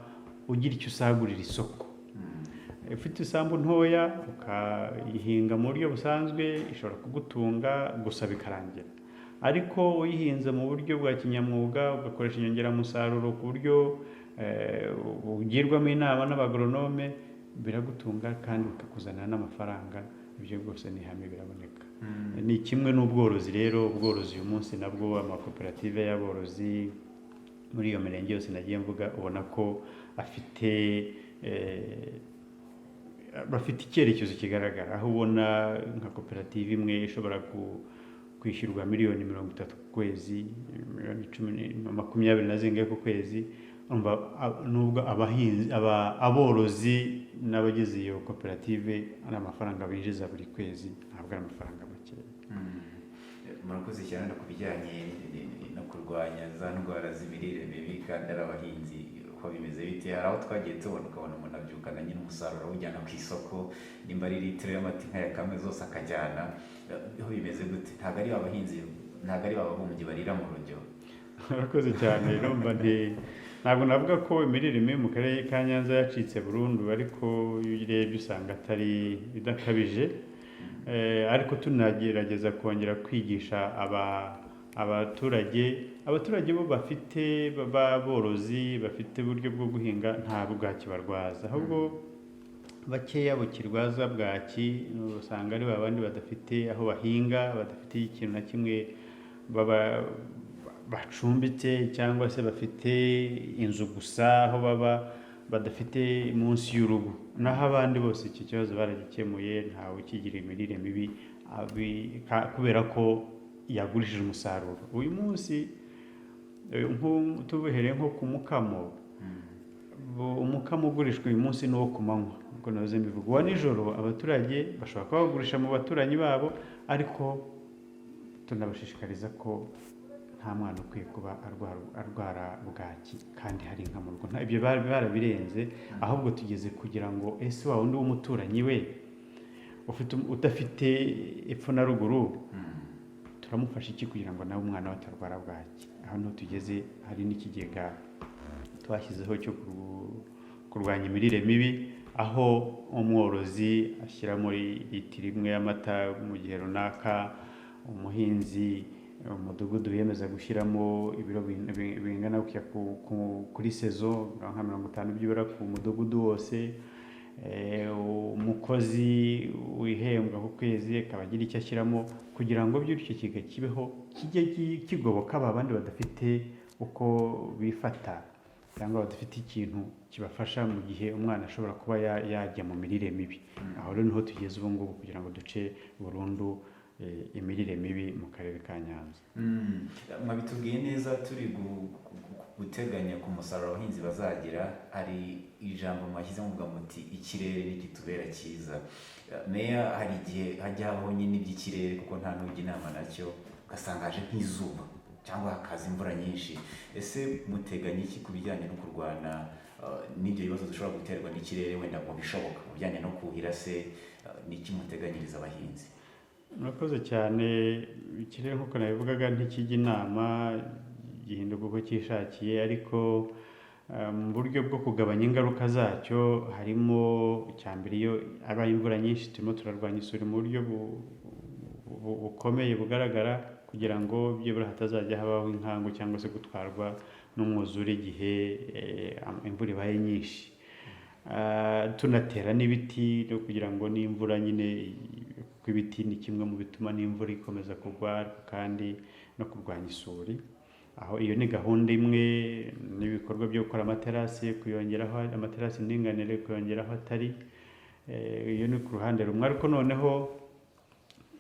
ugira icyo usagurira isoko. Ufite isambu ntoya ukayihinga mu buryo busanzwe ishobora kugutunga gusa bikarangira, ariko uyihinze mu buryo bwa kinyamwuga ugakoresha inyongeramusaruro ku buryo ugirwamo inama n'abagoronome, biragutunga kandi bikakuzanira n'amafaranga. Ibyo rwose ni ihame, biraboneka. Ni kimwe n'ubworozi rero. Ubworozi uyu munsi nabwo amakoperative y'aborozi muri iyo mirenge yose nagiye mvuga, ubona ko afite bafite icyerekezo kigaragara, aho ubona nka koperative imwe ishobora kwishyurwa miliyoni 30 ku kwezi, miliyoni cumi 20 na zingahe ku kwezi. Urumva, nubwo abahinzi, aborozi n'abagize iyo koperative ari amafaranga binjiza buri kwezi, ntabwo ari amafaranga makeya. Murakoze cyane. No ku bijyanye no kurwanya za ndwara z'imirire mibi kandi ari abahinzi, uko bimeze bite? Hari aho twagiye tubona, ukabona umuntu abyukana nyine umusaruro awujyana ku isoko, nimba ari litiro y'amata inka yakamwe zose akajyana. Aho bimeze gute? Ntabwo ari abahinzi, ntabwo ari ababumbyi barira mu rujyo. Murakoze cyane. Urumva, ntabwo navuga ko imirire mibi mu karere ka Nyanza yacitse burundu, ariko iyo urebye usanga atari idakabije. Ariko tunagerageza kongera kwigisha abaturage bo bafite b'aborozi bafite uburyo bwo guhinga, nta bwaki barwaza, ahubwo bakeya bukirwaza bwaki usanga ari babandi badafite aho bahinga, badafite ikintu na kimwe, baba bacumbitse cyangwa se bafite inzu gusa aho baba, badafite munsi y'urugo. Naho abandi bose iki kibazo baragikemuye, ntawe ukigira imirire mibi kubera ko yagurishije umusaruro. Uyu munsi tubuhereye nko ku mukamo, umukamo ugurishwa uyu munsi ni uwo ku manywa, nk'uko nahoze mbivuga. Uwa nijoro abaturage bashobora kuba bagurisha mu baturanyi babo, ariko tunabashishikariza ko nta mwana ukwiye kuba arwara bwaki kandi hari inka mu rugo. Ibyo barabirenze, ahubwo tugeze kugira ngo ese wa wundi w'umuturanyi we udafite epfo na ruguru turamufasha iki kugira ngo nawe umwana we atarwara bwaki? Aho niho tugeze. Hari n'ikigega twashyizeho cyo kurwanya imirire mibi, aho umworozi ashyira muri litiro imwe y'amata mu gihe runaka, umuhinzi umudugudu wiyemeza gushyiramo ibiro bingana gutya kuri saison, nka 50 byibura ku mudugudu wose, umukozi wihembwa ku kwezi akaba agira icyo ashyiramo, kugira ngo bityo icyo kigega kibeho, kijye kigoboka ba bandi badafite uko bifata cyangwa badafite ikintu kibafasha mu gihe umwana ashobora kuba yajya mu mirire mibi. Aho rero niho tugeze ubu ngubu kugira ngo duce burundu imirire mibi mu karere ka Nyanza. Mwabitubwiye neza. Turi guteganya ku musaruro abahinzi bazagira, hari ijambo mwashyize muvuga muti ikirere nikitubera cyiza. Meya, hari igihe hajya habaho nyine iby'ikirere, kuko nta n'ujya inama nacyo, ugasanga haje nk'izuba cyangwa hakaza imvura nyinshi. Ese muteganya iki ku bijyanye no kurwana n'ibyo bibazo dushobora guterwa n'ikirere, wenda mu bishoboka mu bijyanye no kuhira se, ni iki muteganyiriza abahinzi? Murakoze cyane. Ikirere nk'uko nabivugaga ntikijya inama, gihinduka uko cyishakiye, ariko mu buryo bwo kugabanya ingaruka zacyo harimo icya mbere, iyo abaye imvura nyinshi turimo turarwanya isuri mu buryo bukomeye bugaragara, kugira ngo byibura hatazajya habaho inkangu cyangwa se gutwarwa n'umwuzure igihe imvura ibaye nyinshi. Tunatera n'ibiti no kugira ngo n'imvura nyine, kuko ibiti ni kimwe mu bituma n'imvura ikomeza kugwa, ariko kandi no kurwanya isuri. Aho iyo ni gahunda imwe, n'ibikorwa byo gukora amaterasi, kuyongeraho amaterasi ndinganire, kuyongeraho atari. Iyo ni ku ruhande rumwe, ariko noneho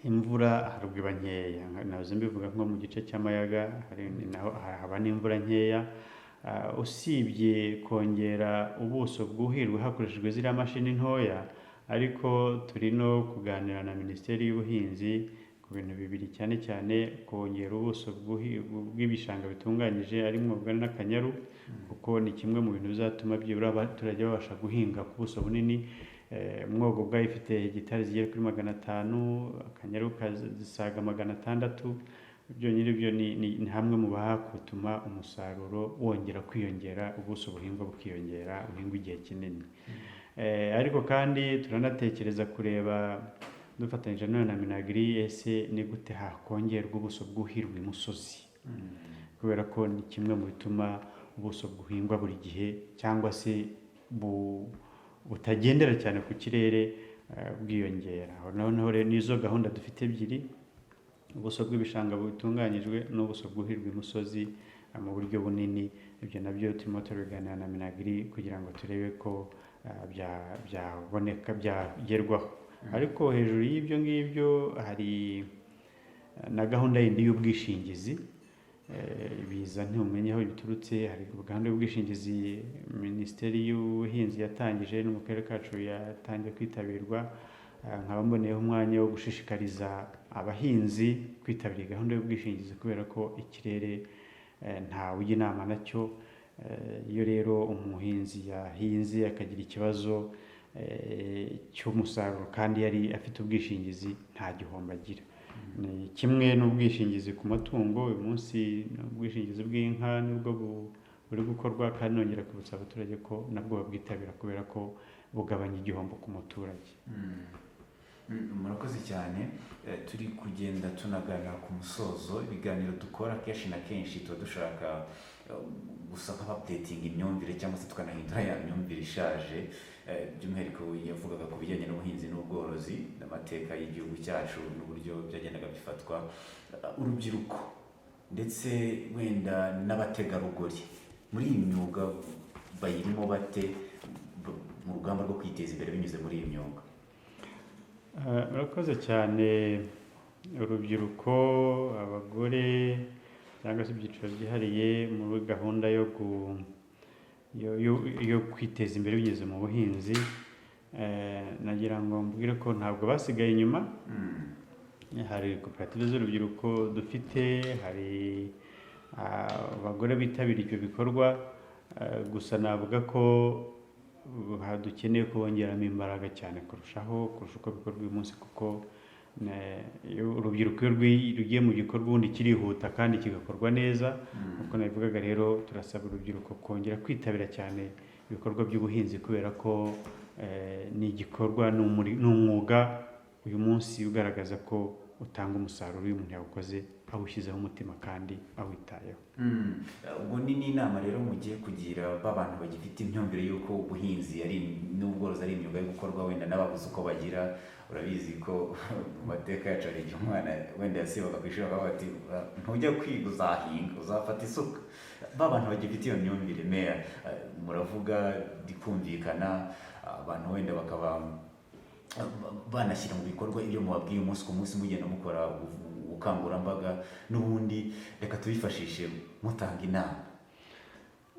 imvura haruguru iba nkeya, nahoze mbivuga nko mu gice cy'amayaga hari naho haba n'imvura nkeya. Usibye kongera ubuso bwuhirwa hakoreshejwe ziriya mashini ntoya, ariko turi no kuganira na Minisiteri y'Ubuhinzi ku bintu bibiri, cyane cyane kongera ubuso bw'ibishanga bitunganyije ari Mwogana n'Akanyaru, kuko ni kimwe mu bintu bizatuma byibura abaturage babasha guhinga ku buso bunini. Mwogo ubwayo ifite hegitari zigera kuri 500, Akanyaru zisaga 600. Byonyine byo ni hamwe mu bahakutuma umusaruro wongera kwiyongera, ubuso buhingwa bukiyongera, buhingwa igihe kinini. Ariko kandi turanatekereza kureba dufatanyije none na Minagri, ese ni gute hakongerwa ubuso bwuhirwa imusozi, kubera ko ni kimwe mu bituma ubuso buhingwa buri gihe cyangwa se butagendera cyane ku kirere bwiyongera. Aho noneho rero nizo gahunda dufite ebyiri: ubuso bw'ibishanga butunganyijwe n'ubuso bwuhirwa imusozi mu buryo bunini. Ibyo nabyo turimo turabiganira na Minagri kugira ngo turebe ko byaboneka, byagerwaho. Ariko hejuru y'ibyo ngibyo hari na gahunda yindi y'ubwishingizi. Ibiza ntumenye aho biturutse. Hari gahunda y'ubwishingizi Minisiteri y'Ubuhinzi yatangije, no mu karere kacu yatangiye kwitabirwa. Nkaba mboneyeho umwanya wo gushishikariza abahinzi kwitabira iyi gahunda y'ubwishingizi, kubera ko ikirere ntawe ujya inama nacyo. Iyo rero umuhinzi yahinze akagira ikibazo cy'umusaruro kandi yari afite ubwishingizi, nta gihombo agira. Ni kimwe n'ubwishingizi ku matungo. Uyu munsi ubwishingizi bw'inka nibwo buri gukorwa, kandi nongera kwibutsa abaturage ko nabwo babwitabira, kubera ko bugabanya igihombo ku muturage. Murakoze cyane. Turi kugenda tunagana ku musozo. Ibiganiro dukora kenshi na kenshi tuba dushaka gusa nk'abaupdatinga imyumvire cyangwa se tukanahindura ya myumvire ishaje. By'umwihariko yavugaga ku bijyanye n'ubuhinzi n'ubworozi n'amateka y'igihugu cyacu n'uburyo byagendaga bifatwa. Urubyiruko ndetse wenda n'abategarugori muri iyi myuga bayirimo bate mu rugamba rwo kwiteza imbere binyuze muri iyi myuga? Murakoze cyane. Urubyiruko, abagore cyangwa se ibyiciro byihariye muri gahunda yo kwiteza imbere binyuze mu buhinzi, nagira ngo mbwire ko ntabwo basigaye inyuma. Hari koperative z'urubyiruko dufite, hari abagore bitabira ibyo bikorwa. Gusa navuga ko dukeneye kubongeramo imbaraga cyane kurushaho, kurusha uko bikorwa uyu munsi, kuko urubyiruko iyo rugiye mu gikorwa ubundi kirihuta kandi kigakorwa neza. Nk'uko nabivugaga rero, turasaba urubyiruko kongera kwitabira cyane ibikorwa by'ubuhinzi, kubera ko ni igikorwa, ni umwuga uyu munsi ugaragaza ko utanga umusaruro iyo umuntu yawukoze awushyizeho umutima kandi awitayeho. Ubwo ni n'inama rero mugiye kugira ba bantu bagifite imyumvire y'uko ubuhinzi ari n'ubworozi ari imyuga yo gukorwa wenda n'ababuze uko bagira. Urabizi ko mu mateka yacu hari igihe umwana wenda yasibaga ku ishuri bakavuga bati ntujya kwiga, uzahinga, uzafata isuka. Ba bantu bagifite iyo myumvire, meya, muravuga rikumvikana, abantu wenda bakaba banashyira mu bikorwa ibyo mubabwiye umunsi ku munsi, mugenda mukora ubukangurambaga n'ubundi, reka tubifashishe mutanga inama.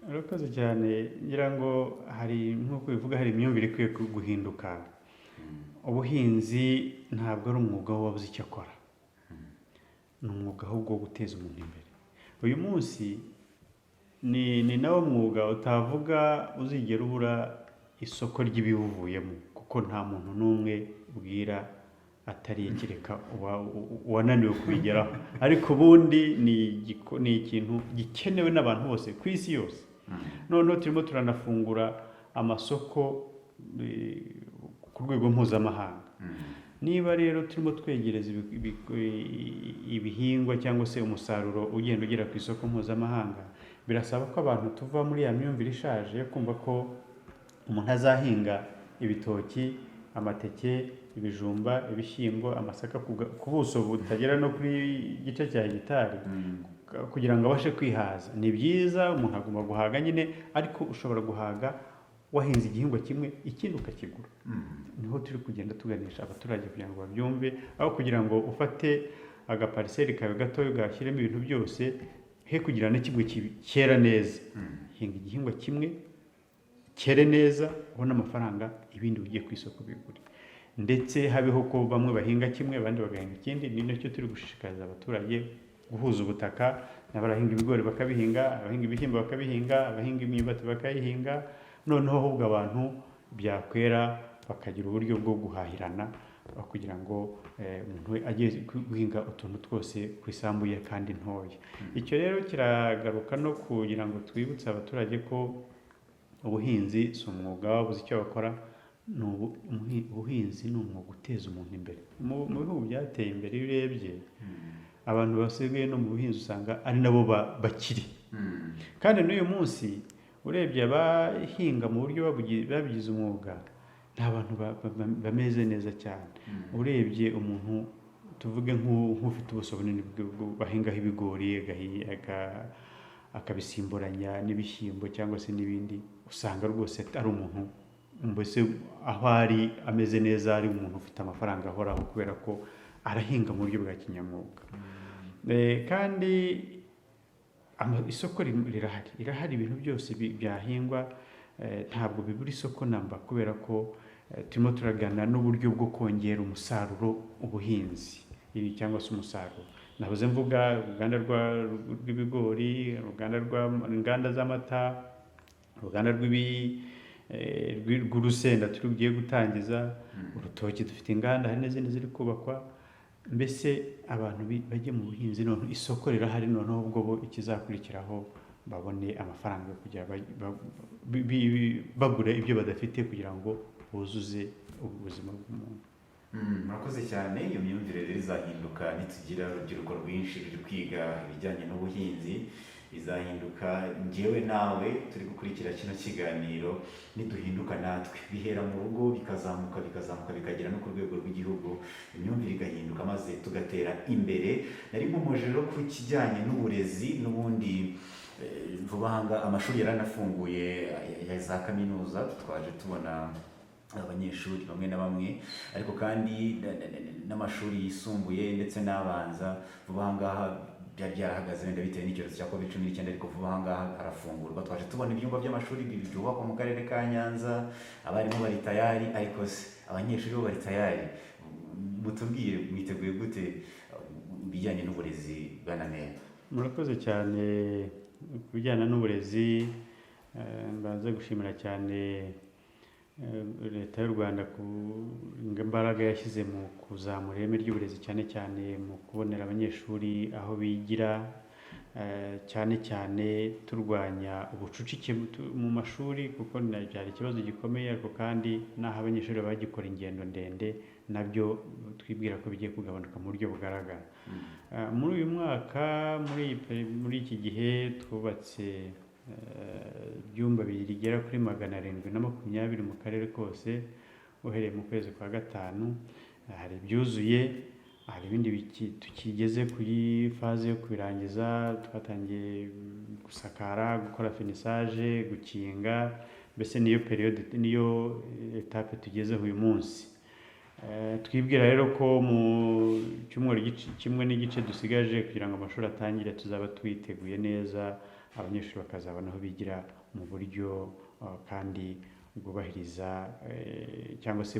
Urakoze cyane. Ngira ngo hari, nk'uko bivuga, hari imyumvire ikwiye guhinduka. Ubuhinzi ntabwo ari umwuga w'uwabuze icyo akora, ni umwuga ahubwo wo guteza umuntu imbere. Uyu munsi ni nawo mwuga utavuga uzigera ubura isoko ry'ibiwuvuyemo, kuko nta muntu n'umwe ubwira atari kereka uwananiwe kubigeraho. Ariko ubundi ni ikintu gikenewe n'abantu bose ku isi yose. Noneho turimo turanafungura amasoko ku rwego mpuzamahanga. Niba rero turimo twegereza ibihingwa cyangwa se umusaruro ugenda ugera ku isoko mpuzamahanga, birasaba ko abantu tuva muri ya myumvire ishaje yo kumva ko umuntu azahinga ibitoki, amateke, ibijumba, ibishyimbo, amasaka ku buso butagera no kuri igice cya hegitari kugira ngo abashe kwihaza. Ni byiza, umuntu agomba guhaga nyine, ariko ushobora guhaga wahinze igihingwa kimwe, ikindi ukakigura. Niho turi kugenda tuganisha abaturage kugira ngo babyumve, aho kugira ngo ufate agapariseri kawe gatoya ugashyiremo ibintu byose he kugira na kimwe cyera neza. Hinga igihingwa kimwe cyere neza, ubone amafaranga, ibindi ugiye ku isoko bigure. Ndetse habeho ko bamwe bahinga kimwe, abandi bagahinga ikindi. Ni nacyo turi gushishikariza abaturage, guhuza ubutaka: n'abahinga ibigori bakabihinga, abahinga ibishyimbo bakabihinga, abahinga imyumbati bakayihinga. Noneho ahubwo abantu byakwera bakagira uburyo bwo guhahirana, kugira ngo umuntu we ajye guhinga utuntu twose ku isambu ye kandi ntoya. Icyo rero kiragaruka no kugira ngo twibutse abaturage ko ubuhinzi si umwuga wabuze icyo bakora, Ni ubuhinzi ni umwuga uteza umuntu imbere. Mu bihugu byateye imbere, iyo urebye abantu basigaye no mu buhinzi usanga ari nabo bakiri. Kandi n'uyu munsi urebye abahinga mu buryo babigize umwuga, ni abantu bameze neza cyane. Urebye umuntu tuvuge nk'ufite ubuso bunini bahingaho ibigori, akabisimburanya n'ibishyimbo cyangwa se n'ibindi, usanga rwose ari umuntu mbese aho ari ameze neza, ari umuntu ufite amafaranga ahoraho kubera ko arahinga mu buryo bwa kinyamwuga. Kandi isoko rirahari, rirahari, ibintu byose byahingwa, ntabwo bibura isoko namba, kubera ko turimo turagana n'uburyo bwo kongera umusaruro ubuhinzi ibi cyangwa se umusaruro. Nahoze mvuga uruganda rw'ibigori, uruganda inganda z'amata, uruganda rw'urusenda tugiye gutangiza, urutoki dufite inganda, hari n'izindi ziri kubakwa. Mbese abantu bajye mu buhinzi, noneho isoko rirahari, noneho ubwo bo ikizakurikiraho babone amafaranga yo kujya bagura ibyo badafite kugira ngo buzuze ubuzima bw'umuntu. Murakoze cyane. Iyo myumvire rero izahinduka nitugira urubyiruko rwinshi ruri kwiga ibijyanye n'ubuhinzi, izahinduka njyewe nawe turi gukurikira kino kiganiro niduhinduka natwe, bihera mu rugo bikazamuka bikazamuka bikagera no ku rwego rw'igihugu, imyumvire igahinduka maze tugatera imbere. Nari nkomoje rero ku kijyanye n'uburezi n'ubundi, vuba aha ngaha amashuri yaranafunguye ya za kaminuza, twaje tubona abanyeshuri bamwe na bamwe, ariko kandi n'amashuri yisumbuye ndetse n'abanza vuba aha ngaha byari byarahagaze wenda bitewe n'icyorezo cya covid 19, ariko vuba aha ngaha harafungurwa. Twaje tubona ibyumba by'amashuri byubakwa mu karere ka Nyanza, abarimu bari tayari, ariko se abanyeshuri bo bari tayari? Mutubwire, mwiteguye gute ibijyanye n'uburezi, bwana meya? Murakoze cyane. Ku bijyanye n'uburezi, mbanze gushimira cyane leta y'u Rwanda ku imbaraga yashyize mu kuzamura ireme ry'uburezi, cyane cyane mu kubonera abanyeshuri aho bigira, cyane cyane turwanya ubucucike mu mashuri, kuko byari ikibazo gikomeye, ariko kandi n'aho abanyeshuri bagikora ingendo ndende nabyo twibwira ko bigiye kugabanuka mu buryo bugaragara. Muri uyu mwaka, muri iki gihe twubatse ibyumba bigera kuri 720 mu karere kose, uhereye mu kwezi kwa gatanu. Hari ibyuzuye, hari ibindi tukigeze kuri phase yo kubirangiza. Twatangiye gusakara, gukora finissage, gukinga, mbese niyo période, niyo étape tugezeho uyu munsi. Twibwira rero ko mu cyumweru kimwe n'igice dusigaje kugira ngo amashuri atangire, tuzaba twiteguye neza, abanyeshuri bakazabona aho bigira mu buryo kandi bwubahiriza cyangwa se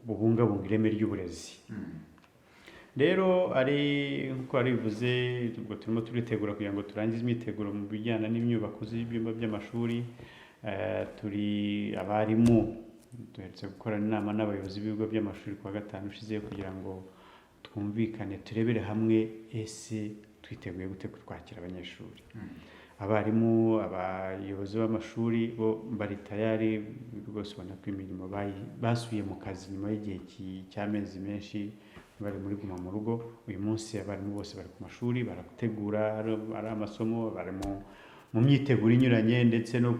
bubungabunga ireme ry'uburezi. Rero ari nk'uko wari bivuze, ubwo turimo turitegura kugira ngo turangize imyiteguro mu bijyana n'inyubako z'ibyumba by'amashuri. Turi abarimu duherutse gukorana inama n'abayobozi b'ibigo by'amashuri kuwa gatanu ushize, kugira ngo twumvikane, turebere hamwe ese twiteguye gute kwakira abanyeshuri. Abarimu, abayobozi b'amashuri bo bari tayari rwose, ubona ko imirimo basubiye mu kazi nyuma y'igihe cy'amezi menshi bari muri guma mu rugo. Uyu munsi abarimu bose bari ku mashuri, barategura, ari amasomo, bari mu myiteguro inyuranye, ndetse no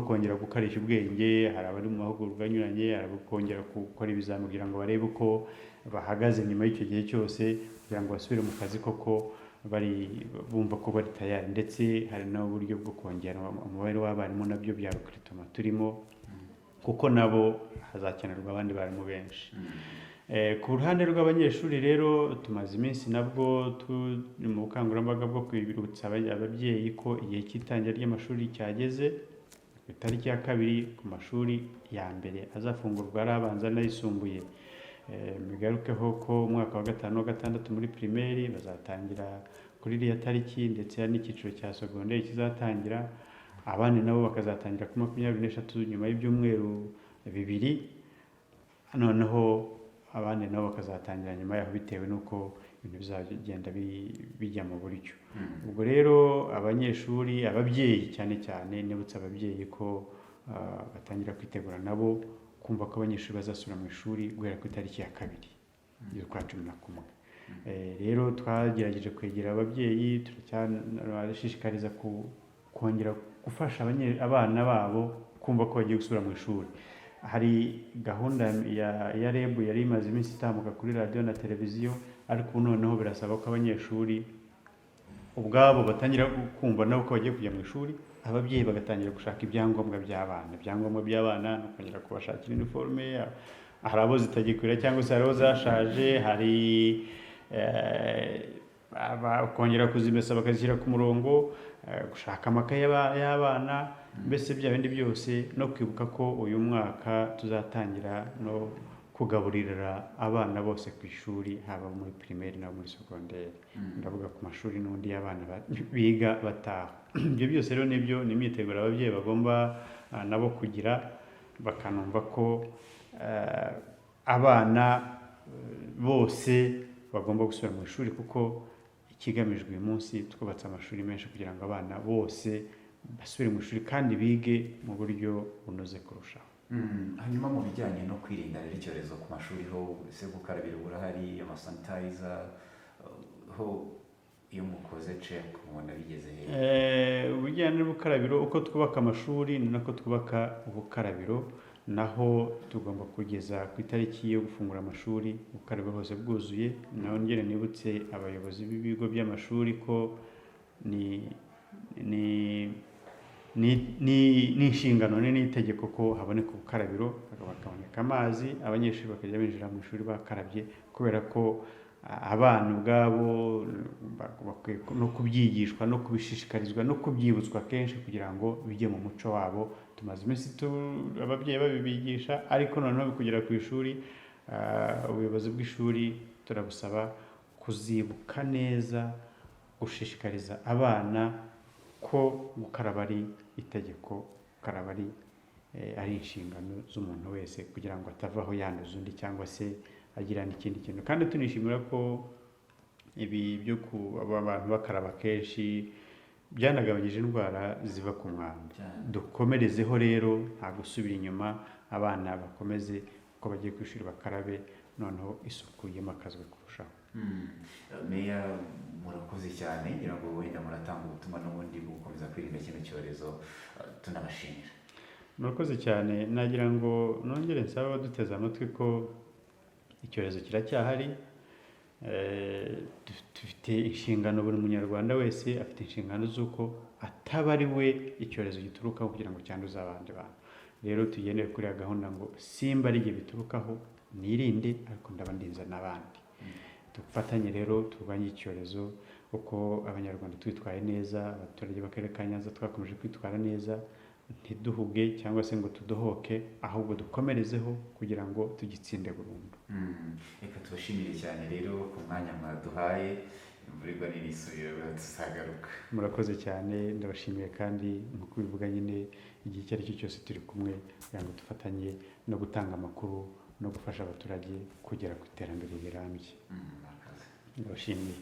kongera gukarishya ubwenge. Hari abari mu mahugurwa anyuranye, hari abo kongera gukora ibizami kugira ngo barebe uko bahagaze nyuma y'icyo gihe cyose, kugira ngo basubire mu kazi koko bari bumva ko bari tayari. Ndetse hari n'uburyo bwo kongera umubare w'abarimu, nabyo bya recrutement turimo, kuko nabo hazakenerwa abandi barimu benshi. Ku ruhande rw'abanyeshuri rero, tumaze iminsi nabwo turi mu bukangurambaga bwo kwibutsa ababyeyi ko igihe cy'itangira ry'amashuri cyageze, ku itariki ya 2 ku mashuri ya mbere azafungurwa, ari abanza n'ayisumbuye. Bigarukeho ko umwaka wa gatanu wa gatandatu muri primaire bazatangira kuri iriya tariki, ndetse hari n'icyiciro cya secondaire kizatangira, abandi nabo bakazatangira kuri 23 nyuma y'ibyumweru 2, noneho abandi nabo bakazatangira nyuma yaho, bitewe n'uko ibintu bizagenda bijya mu buryo. Ubwo rero abanyeshuri, ababyeyi cyane cyane, nibutsa ababyeyi ko batangira kwitegura nabo. kumva ko abanyeshuri bazasubira mu ishuri guhera ku itariki ya 2 z'ukwa 11. Rero twagerageje kwegera ababyeyi, turacyabashishikariza kongera gufasha abana babo kumva ko bagiye gusubira mu ishuri. Hari gahunda ya REB yari imaze iminsi itambuka kuri radiyo na televiziyo, ariko ubu noneho birasaba ko abanyeshuri ubwabo batangira kumva nabo ko bagiye kujya mu ishuri, ababyeyi bagatangira gushaka ibyangombwa by'abana. Ibyangombwa by'abana ni ukongera kubashakira iniforume, hari abo zitagikwira cyangwa se hari abo zashaje, hari kongera kuzimesa bakazishyira ku murongo, gushaka amakaye y'abana, mbese bya bindi byose, no kwibuka ko uyu mwaka tuzatangira no kugaburira abana bose ku ishuri, haba muri primaire no muri secondaire. Ndavuga ku mashuri n'undi y'abana biga bataha. Ibyo byose rero nibyo ni imyiteguro ababyeyi bagomba nabo kugira, bakanumva ko abana bose bagomba gusubira mu ishuri, kuko ikigamijwe uyu munsi twubatse amashuri menshi kugira ngo abana bose basubire mu ishuri kandi bige mu buryo bunoze kurushaho. Hanyuma mu bijyanye no kwirinda rero icyorezo ku mashuri ho, ese gukarabira burahari, amasanitayiza ho iyo mukoze check mubona bigeze he? Ubujyanye n'ubukarabiro, uko twubaka amashuri ni nako twubaka ubukarabiro, naho tugomba kugeza ku itariki yo gufungura amashuri ubukarabiro hose bwuzuye. Nongere nibutse abayobozi b'ibigo by'amashuri ko ni ni ni inshingano ni n'itegeko ko haboneka ubukarabiro, hakaboneka amazi, abanyeshuri bakajya binjira mu ishuri bakarabye, kubera ko abana ubwabo bakwiye no kubyigishwa no kubishishikarizwa no kubyibutswa kenshi kugira ngo bijye mu muco wabo. Tumaze iminsi ababyeyi babibigisha, ariko noneho kugera ku ishuri, ubuyobozi bw'ishuri turabusaba kuzibuka neza gushishikariza abana ko gukaraba ari itegeko, gukaraba ari inshingano z'umuntu wese, kugira ngo atavaho yanduza undi cyangwa se agira n'ikindi kintu. Kandi tunishimira ko ibi byo kuba abantu bakaraba kenshi byanagabanyije indwara ziva ku mwanda. Dukomerezeho rero, nta gusubira inyuma, abana bakomeze uko bagiye ku ishuri bakarabe, noneho isuku yimakazwe kurushaho. Meya, murakoze cyane, ngira ngo wenda muratanga ubutumwa n'ubundi bwo gukomeza kwirinda kino cyorezo, tunabashimira. Murakoze cyane. Nagira ngo nongere nsabe abaduteze amatwi ko icyorezo kiracyahari. Dufite inshingano, buri munyarwanda wese afite inshingano z'uko ataba ari we icyorezo giturukaho kugira ngo cyanduze abandi bantu. Rero tugendere kuri ya gahunda ngo simba ari igihe biturukaho, nirinde, ariko ndaba ndinze n'abandi. Dufatanye rero turwanye icyorezo. Uko abanyarwanda twitwaye neza, abaturage b'akarere ka Nyanza twakomeje kwitwara neza, ntiduhuge cyangwa se ngo tudohoke, ahubwo dukomerezeho kugira ngo tugitsinde burundu. Reka tubashimire cyane rero ku mwanya mwaduhaye, imvura igwa n'irisubira tuzagaruka. Murakoze cyane, ndabashimiye, kandi nk'uko bivuga nyine igihe icyo ari cyo cyose turi kumwe kugira ngo dufatanye no gutanga amakuru no gufasha abaturage kugera ku iterambere rirambye. Murakoze. Ndabashimiye.